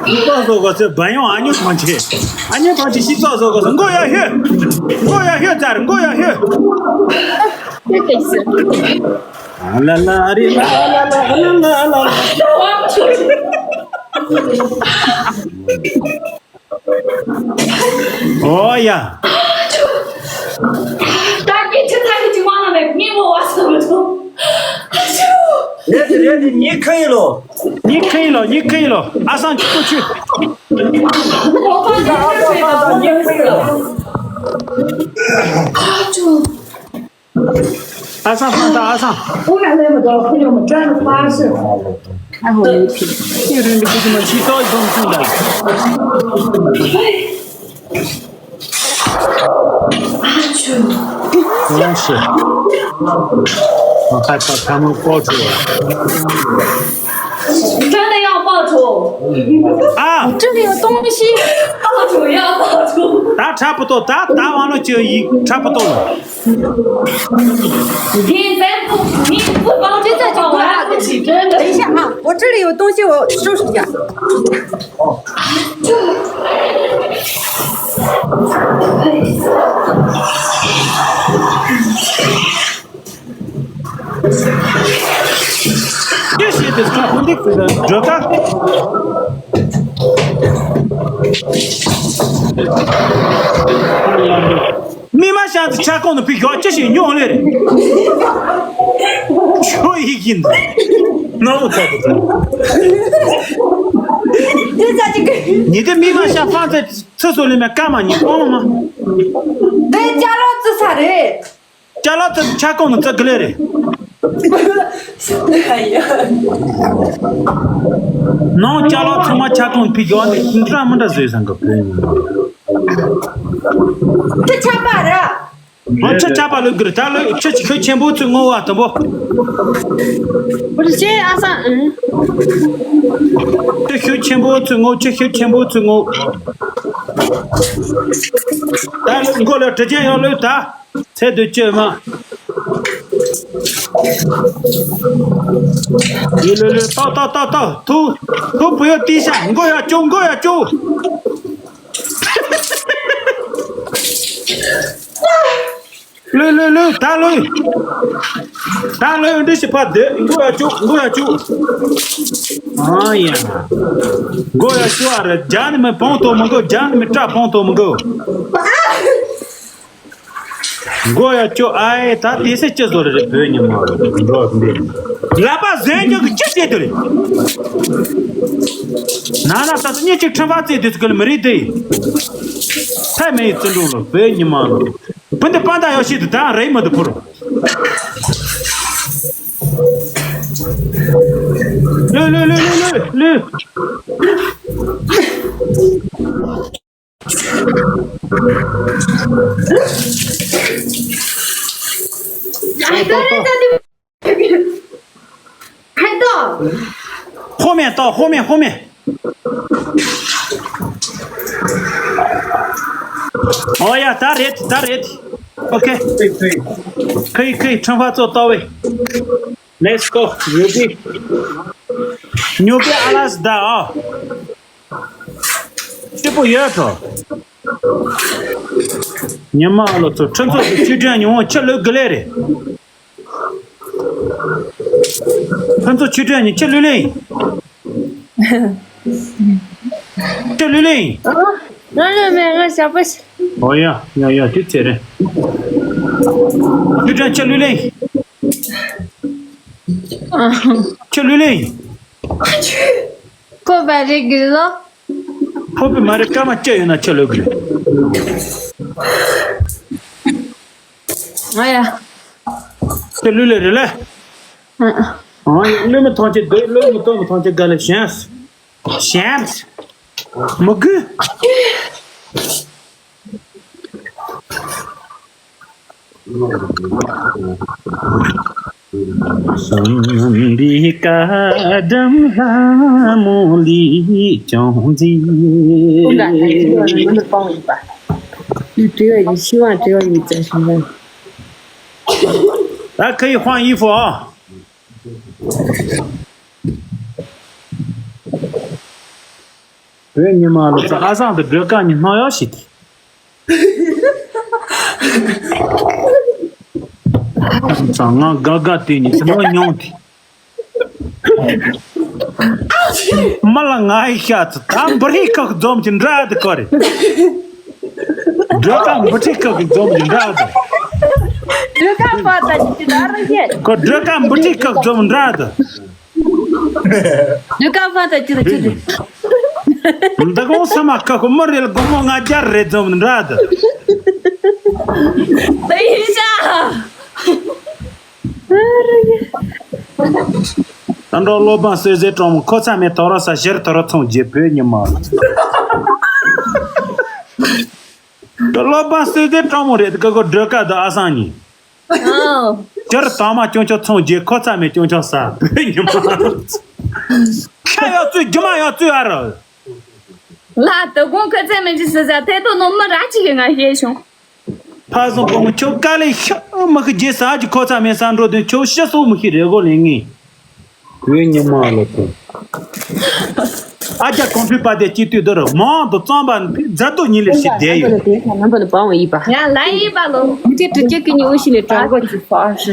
ཤི་ཙག་བཟོ་དགོས་ཚེ་བན་ཡོང་ཨ་ཉོ་ཐང་ཆེ། ཨ་ཉོ་ཐང་ཆེ་ཤི་ཙག་བཟོ་དགོས་ཚེ་མགོ་ཡ་ཧེ། མགོ་ཡ་ཧེ་ཙར་མགོ་ཡ་ཧེ། ཨ་ལ་ལ་རི་ལ་ལ་ལ་ལ་ལ་ལ། ཨོ་ཡ། ད་སྐད་ཆ་ཚ་གི་ཅིག་མ་ན་མེད་ངས་མོ་བ་སོ་མི་ཐུབ། ཨ་ཤུ། རེད་དེ་རེད་དེ་ཉི་ཁ་ཡིན་ལོ། ཉི་ཁ་ཡིན་ལོ། ཉི་ཁ་ཡིན་ལོ། ཨ་སང་ཁྱི་ཁོ་ཆུ། ཁོ་པ་ཉི་ཁ་ཡིན་ལོ། ཨ་ཅོ། ཨ་སང་ཕང་ད་ཨ་སང་། ཨུ་ན་ལེ་མ་དོ་ཁུ་ཉོ་མ་ཅན་པར་སི། ཨ་ཧོ་ཡེ་ཕི། ཁྱི་རིན་པོ་ཆེ་མ་ཆི་ཏོ་ཡི་དོམ་ཚུན་ད། ཨ་ཅོ། ཡང་ཤི། ཁ་ཁ་ཁ་མོ་ཀོ་ཆུ། 真的要报仇。啊，这里有东西。报仇要报仇。 ད་ཁྲ་པོ་ཏོ་ད་ད་ཝང་ལོ་ཅི་ཡི་ཁྲ་པོ་ཏོ་ལོ། 你再不，你不帮这个，我还不起，真的。等一下啊，我这里有东西，我收拾一下。ཅི་ཞིག་དེ་ཁ་ཁུ་འདི་ཁུ་འདི་འགྲོ་ཁ། མི་མ་ཤ་ཚ་ཆ་ཁོང་དུ་ཕི་གོ་ཅི་ཞིག་ཉོ་ལེ་རེད། ཆོ་ཡིག་ཡིན་ནོ་ཚ་ཚ། དེ་ཚ་ཅིག་ཉི་དེ་མི་མ་ཤ་ཕང་ཚེ་ཚེ་སོ་ལེ་མེ་ཀ་མ་ཉི་ཀོང་མ། དེ་ཅ་ལག་ཙི་ས་རེད། ཅ་ལག་ཚ་ཆ་ཁོང་ནི་ཚ་གི་ལེ་རེད། ནང་ཅ་ལག་ཚང་མ་ཆ་ཁོང་ཕི་གོ་ནི་འདྲ་མི་འདྲ་བཟོས་སང་གི་བོད་ཡིན། དེ་ཆ་པ་ར། ཨ་ཆ་ཆ་པ་ལོས་གི་རེད་ད་ལོས་ཆ་ཆི་ཁྱོད་ཆེན་པོ་ཚོས་ངོ་བ་དང་པོ། བུ་ཆེ་ཨ་སང་ཨང་། ཆ་ཁྱོད་ཆེན་པོ་ཚོས་ངོ་ཆ་ཁྱོད་ཆེན་པོ་ཚོས་ངོ་། ད་ལོས་མགོ་ལ་དྲི་ཅན་ཡོད་ལོས་ད། ཚེ་འདི་བཅོས་མ། ལུས་ལུས་ལུས་ཏོག་ཏོག་ཏོག་ཏོག་ཐུག་ཐུག་བུ་ཡོད་ཏི་ཤ་མགོ་ཡ་བཅུག་མགོ་ཡ་བཅུག་ལུས་ལུས་ལུས་ད་ལུས། ད་ལུས་འདི་ཞིག་ཕ་དེ་མགོ་ཡ་བཅུག་མགོ་ཡ་བཅུག་ཨ་ཡ། མགོ་ཡ་བཅུག་ཨ་རེ་རྒྱ་ནི་མི་བོང་ཐོག་མི་མགོ་རྒྱ་ནི་མི་སྐྲ་བོང་ཐོག་མི་མགོ། མགོ་ཡ་ཅོ་ཨའི་ད་དེ་སེ་ཅི་བཟོ་རེ་རེ་བོད་ཉི་མ་འགྲོ་འདི། ལག་པ་གཟན་རྒྱུ་གི་ཅི་བྱེད་དུ་རེད། ན་ན་ས་ས་གཉིས་གཅིག་ཁྲིམས་པ་བཙལ་དུས་སུ་ལ་མི་རིགས་དེ། ཐའི་མེ་ཡི་བརྩི་འགྲོ་ལོ་བོད་ཉི་མ་ལོ། བུ་འདི་པ་ད་ཡོ་ཤི་དུ་ད་རེད་མ་དུ་ཕུར། ལུ་ལུ་ལུ་ལུ་ལུ་ལུ། ཕན་ཐོགས། ཧོ་མེ་ཏོ་ཧོ་མེ་ཧོ་མེ། ཨོ་ཡ་ད་རེད་ད་རེད། ཨོ་ཁེ། ཁེ་ཁེ་ཁྲང་ཧྥ་ཙོ་ཏོ་བེ། Let's go ཉོ་གི། ཉོ་གི་ཨ་ལ་སི་ད་ཨ། སྐྱིད་པོ་ཡོད་དོ། ཉི་མ་ལོ་ཚོ་ཁྲིམས་ཚོགས་ཀྱི་ཆོས་ཁྲིམས་ཉུང་བ་ཆི་ལོས་དགུ་ལས་རེད། ཁྲིམས་ཚོགས་ཆོས་ཁྲིམས་ཉི་ཆི་ལོས་ལས་ཡིན། ཆི་ལོས་ལས་ཡིན། ང་ལོས་མེད་ང་ཞབས་པ་ཞིག་ཨོ་ཡ་ཡ་ཡ་དེ་ཚེ་རེད། ཆོས་ཁྲིམས་ཆི་ལོས་ལས་ཡིན། ཆི་ལོས་ལས་ཡིན། ཁོ་བ་རེད་གི་ལོ། ཕོ་པི་མ་རེད་སྐར་མ་བཅུ་ཡོད་ན་ཆི་ལོས་གི་རེད། ང་ཡ། ཁྱོད་ལུས་ལས་རེད་ལས། ཨ། ཨ་ཡ་ལུས་མི་ཐང་ཆད་དོད་ལུས་མི་ཐང་མི་ཐང་ཆད་ག་ལས་ཞན། ཞན། མི་དགོས། བསམ་པའི་བཀའ་གདམས་ལྷ་མོ་ལས་ཀྱང་མཛེས། དྲི་བ་ཡིན་ཤི་བ་དྲི་བ་ཡིན་ཙམ་ཞིག་ན། ད་可以换衣服啊。བོད་ཉི་མ་ལོ་ཚ་ཨ་སང་དུ་སྒྲོལ་དཀར་ཉི་སྣང་ཡག་ཞིག་དེ། ཚང་ང་དགའ་དགའ་དེ་ཉི་ཚེ་མ་མྱོང་དེ། མི་ལ་ང་ཡི་ཤ་ཚ་ད་འབུ་རིགས་ཁག་འཛོམས་ཀྱི་འདྲ་དེ་ཁོ་རེད། སྒྲོལ་དཀར་འབུ་ཁྲིད་ཁག་གི་འཛོམས་ཀྱི་འདྲ་དེ། སྒྲོལ་དཀར་པ་ད་ཅི་ད་རང་ཡེ། ཁོ་སྒྲོལ་དཀར་འབུ་ཁྲིད་ཁག་འཛོམས་འདྲ་དེ། སྒྲོལ་དཀར་པ་ད་ཅི་ད་ཅི་དེ། འདི་གོང་ས་མ་ཁ་ཁོ་མི་རེ་ལ་སྒོར་མོ་ལྔ་བརྒྱ་རེ་འཛོམས་འདྲ་དེ། ད་ཡིན་ཤག་ད་འགྲོ་སློབ་དཔོན་གསེར་ཟས་སྤྲང་མོ་ཁོ་ཚ་མེད་དོ་ར་ས་ཤར་དོ་ར་ཚོང་རྒྱས་བོད་ཉི་མ། ད་སློབ་དཔོན་གསེར་ཟས་སྤྲང་མོ་རེད་ཀ་ཁོ་སྒྲོལ་དཀར་དང་ཨ་སང་གཉིས། སྤྱིར་དང་མ་སྐྱོང་ཆོག་ཚོང་རྒྱས་ཁོ་ཚ་མེད་སྐྱོང་ཆོག་ས་བོད་ཉི་མ། ཁ་ཡག་ཚུལ་རྒྱུ་མ་ཡག་ཚུལ་ཨ་ར། ལ་དོ་དགོང་ཁ་ཚད་མེད་ཅི་ཟེར་ཟ་ཐེ་དོ་ནོ་མི་ར་ཅིག་གི་ང་ཤེས་བྱུང་། ཕ་བཟང་པོ་མོ་ཁྱོད་དཀའ་ལས་ཤ་མི་ཤི་རྗེས་ས་ཀྱི་ཁོ་ཚ་མེད་ས་འགྲོ་དུས་ཁྱོད་ཤི་སོགས་མི་ཤི་རེ་གོ་ལེན་ངེས། བོད་ཉི་མ་ལོ་ཚོ། ཨ་ཅག་གོང་འཕེལ་པ་དེ་སྐྱིད་དུས་འདི་རུ་མང་དུ་བཙོང་པ་མཛད་དུ་ཉིན་ལས་ཤི་བསྡད་ཡོད། རྣམ་པ་ལ་སྤང་བ་ཡིན་པ། ཡང་ལ་ཡིན་པ་ལོ། མི་ཚེ་དྲི་སྐྱེ་ཀི་ཉི་འུ་ཤི་ལས་དྲང་གོ་ཅི་ཧྥ་ཧྲི།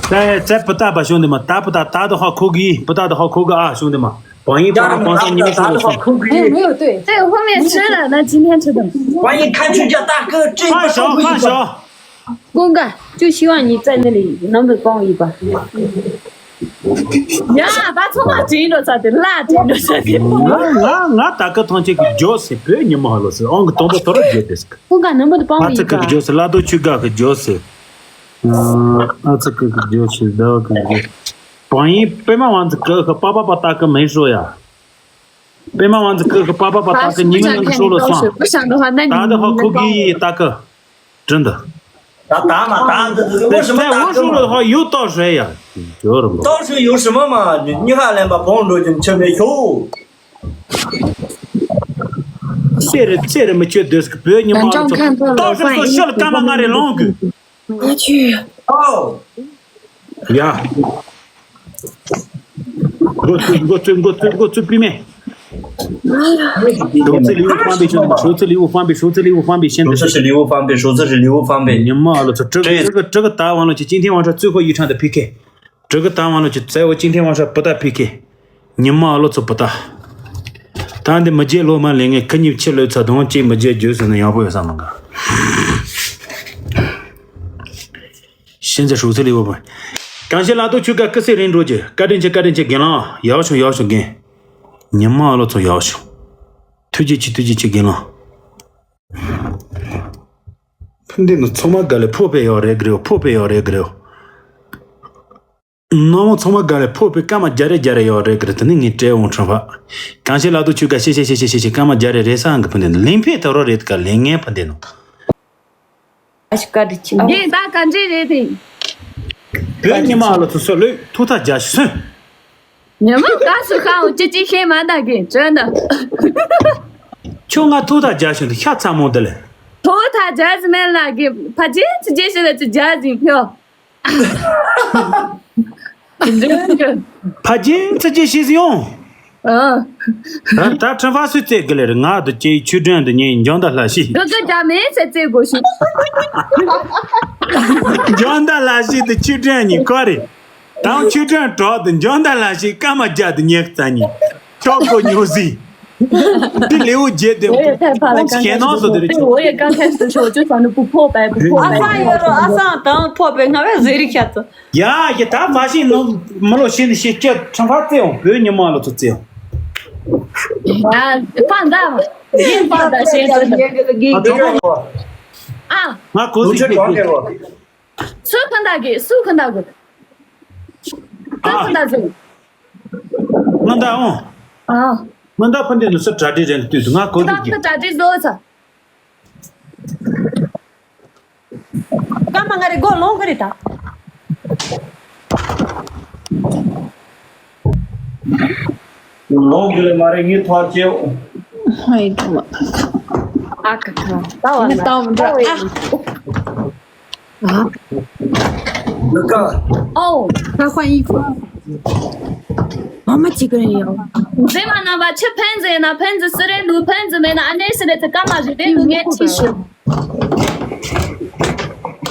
ད་ཚེ་བུ་ད་པ་བྱུང་དེ་མ་ད་བུ་ད་ད་དུ་ཧ་ཁུག་གི་བུ་ད་དུ་ཧ་ཁུག་གི་ཨ་བྱུང་དེ་མ། 榜一榜榜上你们说了算。 哎，没有对。 对，后面吃了，那今天吃的。 万一开出价大哥，这个 放手放手。 公干，就希望你在那里能够帮我一把。 ཡ་ད་ཚང་མ་དྲན་འགྲོ་ས་དེ་ལ་དྲན་འགྲོ་ས་དེ། င་ང་ང་ད་ཀ་ཐང་ཆེན་གི་ཇོ་སི་བོད་ཉི་མ་ཧ་ལོ་སི་ཨང་གི་དང་པོ་ཐོ་ར་ཇོ་དེ་སི། 公干能不能帮我 ང་一 ཚ་ཀི་གི་把？ ཇོ་སི་བླ་རྡོ་ཆུ་ག་གི་ཇོ་སི། ང་ཚ་ཀི་གི་ཇོ་སི་ཟླ་བ་གི་ཇོ། 榜一 པད་མ་王子哥和八八八大哥没说呀。 པད་མ་王子哥和八八八大哥你们能说了算。 不想的话，那你 打的好，扣给一大哥，真的。 打打嘛打，这这为什么 在 打 我说了的话，有道谁呀？有什么？ 到时候有什么嘛？你你还来把朋友都进去没有？ 这人这人没觉得是个别人嘛，到时候说了干嘛俺的狼狗。 我去。 哦， 呀。我最我最我最我最背面。 手指礼物方便兄弟们，手指礼物方便，手指礼物方便，现在手指是礼物方便，手指是礼物方便。 你妈了，这这个这个这个打完了，就今天晚上最后一场的P K，这个打完了就在我今天晚上不打P K，你妈了就不打。当的没接落嘛，连个肯定吃了吃东西没接就是那样不有啥么个。现在手指礼物吧，感谢拉都去个各色人主角，该阵去该阵去给了，要求要求给，你妈了就要求。 ཐུགས་རྗེ་ཆེ། ཐུགས་རྗེ་ཆེ། རྒན་ལགས། ཕུ་འདི་ནི་ཚང་མ་དགའ་ལས་ཕོ་པའི་ཡོག་རེད་གི་རེད། ཕོ་པའི་ཡོག་རེད་གི་རེད། ནང་མ་ཚང་མ་དགའ་ལས་ཕོ་པའི་སྐར་མ་རྒྱ་རེ་རྒྱ་རེ་ཡོག་རེད་གི་རེད། དེ་ནི་ངས་སྤྲད་འོང་ཁྲོན་པ། གང་ཤེས་ལག་ཏུ་ཆུ་ག་ཤེ་ཤེ་ཤེ་ཤེ་ཤེ་ཤེ་སྐར་མ་རྒྱ་རེ་རེད་ས་གི་ཕུ་འདི་ནི་ལིང་ཕེ་ད་རོ་རེད་ག་ལེ་ངའི་ཕུ་འདི་ནི། ཨ་ཤི་ཀ་དི་ཆི། 你大感觉的的。 བོད་ཉི་མ་ལ་ཚོ་སོ་ལོས་ཐུགས་ཐག་རྒྱ་ཤོད། 你们干是看我这几天蛮大个，真的。 ཁྱོད་ང་ཐུགས་ཐག་རྒྱ་ཤོད་འདི་ཤ་ཚ་མོ་འདི་ལས། 头他家是没那个，他这次就是那只家庭票。 ཕ་རྒྱལ་ཚ་རྒྱལ་ཤེས་སུ་ཡོང་། 嗯， ད་ད་ཁྲིམས་ཧྥ་སུས་བཙལ་གི་ལེར་ང་དུ་ཅེའི་ཆུ་ཁྲོན་དུ་ཉེ་འཇང་ད་ལྷ་ཤི། 哥哥家没在这过去。 འཇང་ད་ལྷ་ཤི་དུ་ཆུ་ཁྲོན་ཉི་ཁོ་རེ། དང་ཆུ་ཁྲོན་གྲོགས་དུ་འཇང་ད་ལྷ་ཤི་སྐར་མ་རྒྱ་དུ་ཉེ་རྩ་ཉི་ཁྱོག་གོ་ཉོ་ཟི། དེ་ལེའུ་བརྒྱད་དེ། 我也太怕了，刚 ཁྱེད་开始 ནང་སོ་དེ་རེ་ཁྱོད། 我也刚开始的时候，我就想着不破白，不破白。 ཨ་ས་ཡོད་རོ། ཨ་ས་དང་ཕོ་པའི་ང་བས་ཟེར་རིགས་ཤ་ཚ། ཡ་ཡ་ད་མ་ཤེས་ནོ་མི་ལོ་ཤེས་ནི་ཤེས་ཀྱི་ཁྲང་ཁ་བཙལ་ཡོང་བོད་ཉི་མ་ལོ་ཚོ་བཙལ་ཡོང་། 啊，放大嘛，也放大，先生。 ཨ་ཁྲང་ཁ་啊， ང་གོ་ཟིག་ཤེས་ཀྱི། 苏肯大给，苏肯大给，苏肯大给。 ང་ད་འོང་། 啊， ང་ད་ཕན་དེ་ནི་སུ་གྲ་སྒྲིག་རེད་འདུག་ང་གོ་ཟིག་ཤེས། 那那打这多少？ སྐར་མ་ལྔ་རེ་སྒོ་ལོང་གི་རེད་ད། ལོང་གི་རེད་མ་རེད། ངས་ཐག་བཅད། 哎，这么 啊，看看，到了。 那到我们这儿啊。啊， 你看， 哦， 他换衣服。妈妈几个人要？ 谁嘛那把吃盆子呢？盆子是得卤盆子没呢？俺那是得这干嘛是得卤眼提示。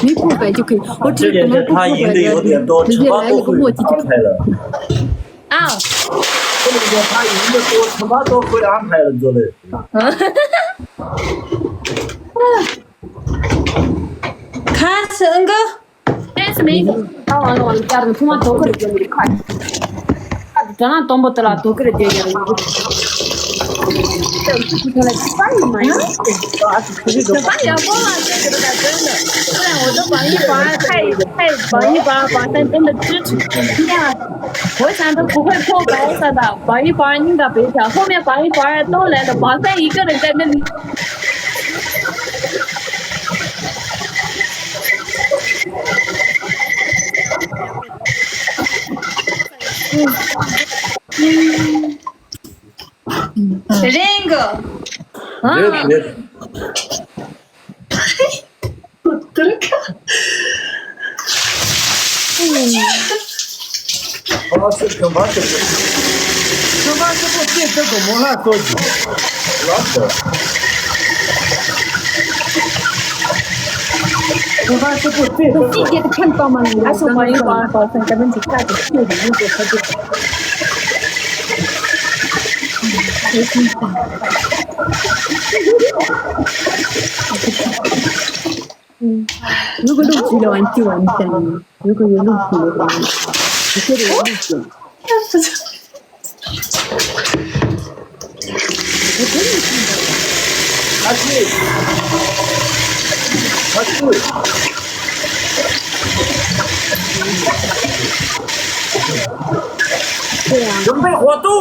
没破百就可以，我只是可能不破百的，直接来了个墨迹就可以。 啊。他一个多他妈都会安排了，对不对？看这个。但是没有，他完了完了，家里充满都可以给你看。 ད་ན་དང་པོ་དེ་ལ་དོ་ཁུར་རྒྱག་ཡ་རེད། ད་ཡག་པོ་ལ་བྱེད་ཀྱི་འདུག་ད་དོན་དུ་ཁོ་ཡང་འོ་ད་བ་ཡི་བ་ཁའི་ཁའི་བ་ཡི་བ་བ་སན་དོན་དུ་ཅི་ཅི་ཡ། འོ་ཚང་དུ་གོ་ཁོས་ཁོ་བ་འོ་ས་ད་བ་ཡི་བ་སྙིང་ག་བེ་ཆ་ཁོ་མེ་བ་ཡི་བ་ཏོ་ལས་ད་བ་སན་ཡི་ག་རེ་ད་ནི། རེད་འགོ། རེད་རེད། ཨ་སི་གམ་པ་ཞིག་གམ་པ་ཞིག་པོ་ཏེ་ཏེ་གོ་མོ་ལ་སོ་ཅི། ལགས་སོ། གམ་པ་ཞིག་པོ་ཏེ་ཏེ་གོ། སི་ཏེ་ཁན་པ་མ་ཡིན། ཨ་སོ་མ་ཡིན་པ་པ་སང་ཀ་མན་ཅི་ཀ་ཏེ་ཏེ་ཏེ་ཡིན་ཏེ་ཁ་ཏེ། ཡུ་གུ་ལུག་ཅི་ལ་ཝན་ཅི་ཝན་ཅན། ཡུ་གུ་ཡུ་ལུག་ཅི་ལ་ཝན། ཡུ་གུ་ཡུ་ལུག་ཅི། ཨ་ཅི། ཨ་ཅི། ཡུམ་པའི་ཧོ་ཏུ།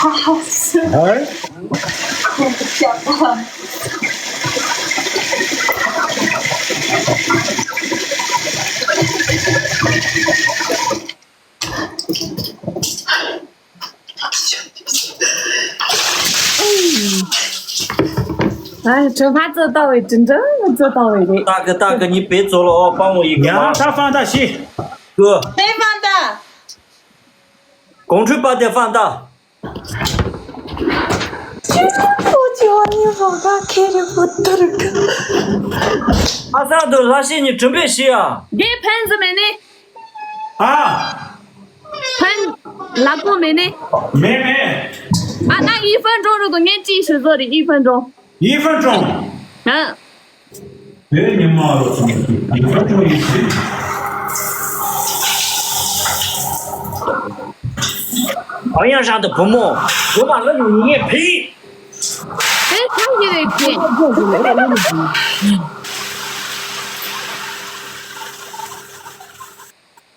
ཧ་ཧ། ཧ། ཨ། གྲོད་པ་ཙོག་ལྟ་བའི་དྲིན་དྲན་ཙོག་ལྟ་བའི་རེད། ཏག་གི་ཏག་གི་ཉི་པེ་ཙོ་ལོ་ཨོ་པང་མོ་ཡི་གི་ཡང་ད་ཧྥང་ཏ་ཤི། གུ། ཏེ་ཧྥང་ཏ། གོང་ཁྲུས་པ་དེ་ཧྥང་ཏ། ཁྱེད་ཚོ་ཁྱེད་ཚོ་ཉིད་ཧྥང་ཏ་ཁེ་རེ་བུ་ཏུར་གི། ཨ་སང་དུ་ལྷ་ཤེས་ཉིད་གྲུམ་པེ་ཤི་ཡ། དེ་ཕན་ཟི་མེ་ནི། ཨ། ཕན། ལབ་གོ་མེད་ནི། མེད་མེད། ཨ་ན་ཡི་ཕན་ཀྲོང་རུ་གོ་ངན་ཅི་ཞུ་ཟོ་རི་ཡི་ཕན་ཀྲོང་། ཡི་ཕན་ཀྲོང་། ཨ། དེ་ཉི་མ་རོ་ཚོ་ཡི་ཕན་ཀྲོང་ཡི་ཕན། ཨ་ཡང་ཞང་དུ་བུ་མོ། བུ་མ་ལ་ཡུ་ཉེ་ཕི། དེ་ཁ་ཡི་རེད་ཀྱི།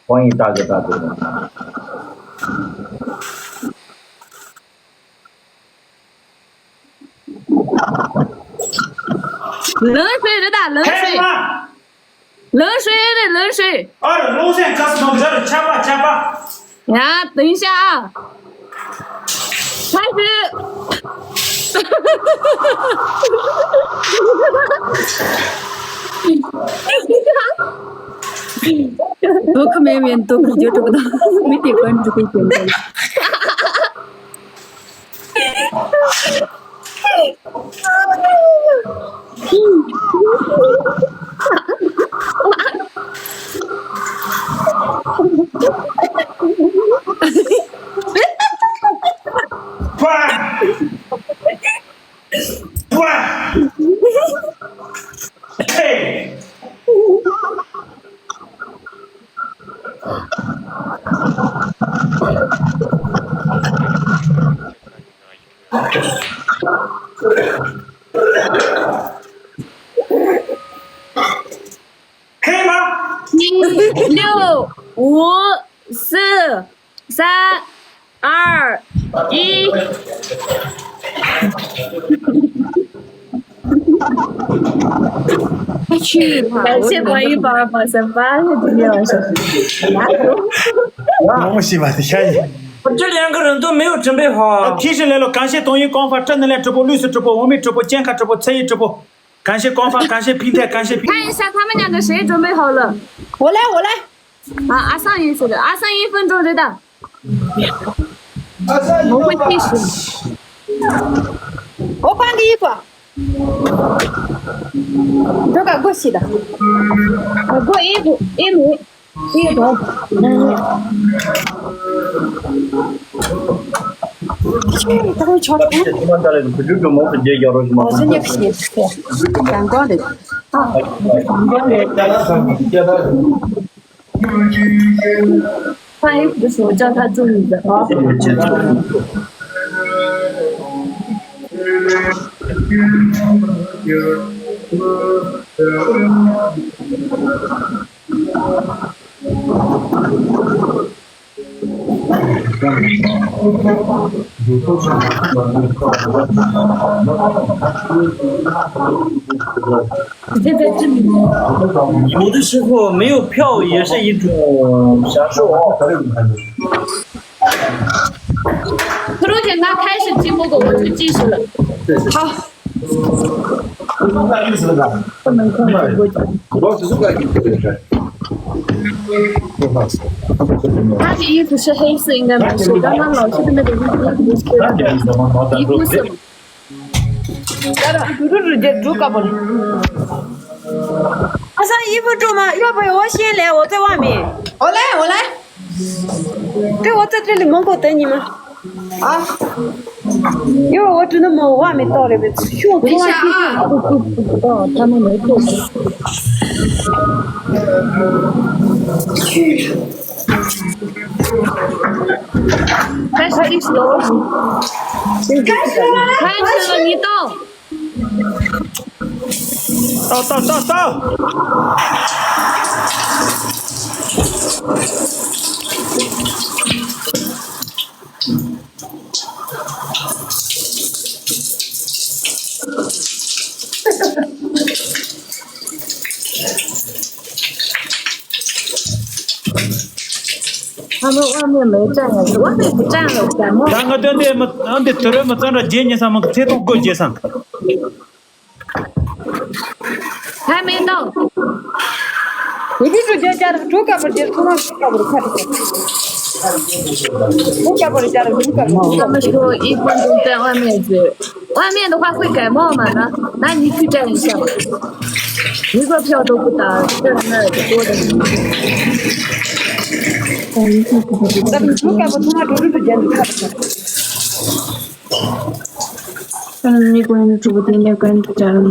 ཁོང་ཡི་ད་གི་ད་གི། ལོན་ཧྲུའེ་རེད་ད། ལོན་ཧྲུའེ། ལོན་ཧྲུའེ་རེད། ལོན་ཧྲུའེ། ཨ་རེ་ལོ་སེང་ཁ་སི་མང་གི་ཟ་རེ་ཆ་པ་ཆ་པ། ཡ། 等一下啊。开始。དོ་ཁུ་མེ་མེ་དོ་ཁུ་བརྗོད་འགྲོ་གི་དང་མི་དེ་གོན་འགྲོ་གི་དོན་དག་ཕེབས་པ། 六、五、四、三、二、一。 感谢关于宝宝宝神吧，今天晚上。 མང་པོ་ཞིག་བ་དེ་ཤ་ཡིན། 这两个人都没有准备好啊。 提示来了，感谢抖音官方正能量直播、绿色直播、完美直播、健康直播、参与直播，感谢官方，感谢平台，感谢平台。 看一下他们两个谁准备好了。 我来，我来。 啊，阿桑也是的，阿桑一分钟就到。我会计时。我换个衣服。这个过去的。我过衣服，衣服。ཁྱེད་ད་རུང་ཆོག་ད། ཁྱེད་ད་ལས་བུ་ཕྲུག་གི་མོ་གི་རྗེས་རྒྱག་རོགས་ཞུ་མ། ཨོ་སེ་ཉེ་ཕི་ཉེ་ཕི་གང་གོ་རེད། ཨ། གང་གོ་རེད། 翻译不是我叫他注意的啊。有的时候没有票也是一种享受。可能先他开始寂寞过，我就继续了。好。 他的衣服是黑色，应该没事。刚刚老师的那个衣服不是黑色，衣服是。 ཨ་ས་ཡི་བུ་ཀྲུ་མ་ཡོད་པའི་འོ་ཤེས་ལས་འོ་ཙེ་བ་མེད། འོ་ལེ་འོ་ལེ། དེ་འོ་ཙེ་ཏྲི་ལི་མང་གོ་དེ་ཉི་མ། ཨ། ཡོ་འོ་ཏྲི་ནི་མོ་བ་མེད་ཏོ་རེ་བེ་ཤོ་ཙུ་བ་ཤི་ཤི་ཏོ་ཏོ་ཏོ་ཏོ་ཐ་མ་མེད་ཏོ།开始了，你动。到到到到。 他们外面没站了，外面不站了，感冒。 ད་ང་སྟོན་དེ་མི་ཨ་འདི་དུ་རེ་མི་ཙང་ར་རྗེས་ཉེ་ས་མང་གི་ཚེ་ཐོག་སྒོ་རྗེས་སང་། 还没到。 ཡི་གེ་ཚོ་རྒྱ་རྒྱ་རུ་འགྲོ་དཀའ་བར་རྒྱལ་ཐོག་མ་དཀའ་བར་ཁ་དྲི་ཁ་དྲི་ཁ་དྲི་རྒྱ་རུ་འགྲོ་དཀའ་བར། 他们说一分钟在外面走，外面的话会感冒吗？那那你去站一下吧。一个票都不打，这那多的。咱们主干部从那主任之间就看不出来。 ཨ་ནི་ཀུན་ཏུ་གྲུབ་པ་དེ་ནས་ཀུན་ཏུ་བྱ་རུང་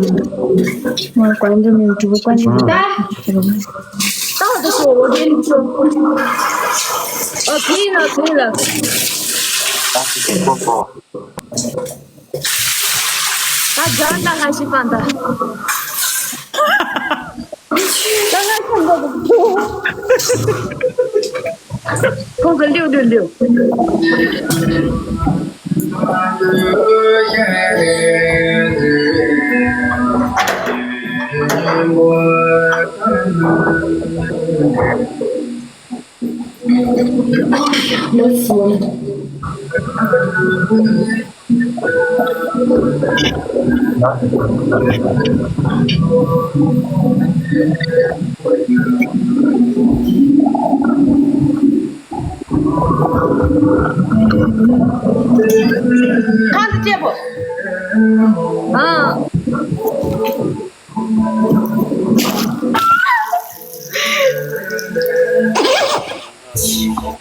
མོ། ཀུན་ཏུ་མི་གྲུབ་པ་ཀུན་ཏུ་བྱ་རུང་མོ། ད་དུ་ཤོ་འོ་དེ་ལུགས་ཤོ། ཨ་ཁུལ་ལ་ཁུལ་ལ། ད་ཇ་ད་ལ་ཤི་པ་ད། ད་ང་ཁྱོད་འགྲོ་གི་འདུག་ཁོང་གི་ལིའུ་ལིའུ་ལིའུ། ཁང་དུ་སྐྱེས་པོ། ཨ།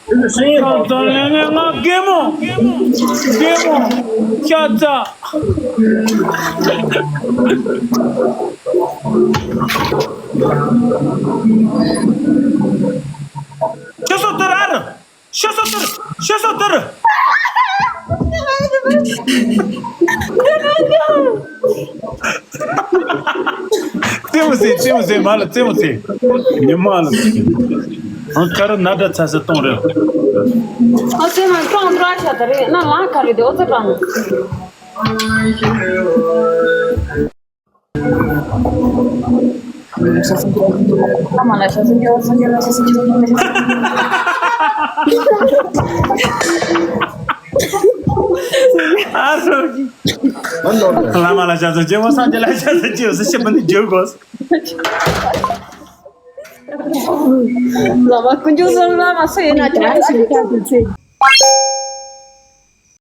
ད་ལས་ངན་ང་རྒན་མོ། རྒན་མོ། ཤ་ཚ། ཤ་སོ་ཏི་ར་ར། ཤ་སོ་ཏི་ར། ཤ་སོ་ཏི་ར། རྩེད་མོ་རྩེ། རྩེད་མོ་རྩེ། མ་ལ་རྩེད་མོ་རྩེ། ཉི་མ་ལ། ཨང་ཁ་ར་ན་དྲ་ཚ་ས་གཏོང་རེ། ཨ་ཚེ་མ་གཏོང་འགྲོ་ཤ་ད་རེ་ན་ལང་ཁ་རེ་དེ་ཨོ་ཚེ་གྲང་། ཨ་རོ། བླ་མ་ལ་ཞབས་སོ་ཆེ་བོ། སངས་རྒྱས་ལ་ཞབས་སོ་ཆེ་བོ་ཟེར་ཤེས་པ་ནི་འཇོག་དགོས། བླ་མ་དཀོན་མཆོག་གསུམ། བླ་མ་སུ་ཡིན་ན་ཀྱང་ཞིག་ཆགས་ཀྱི་ཚེ།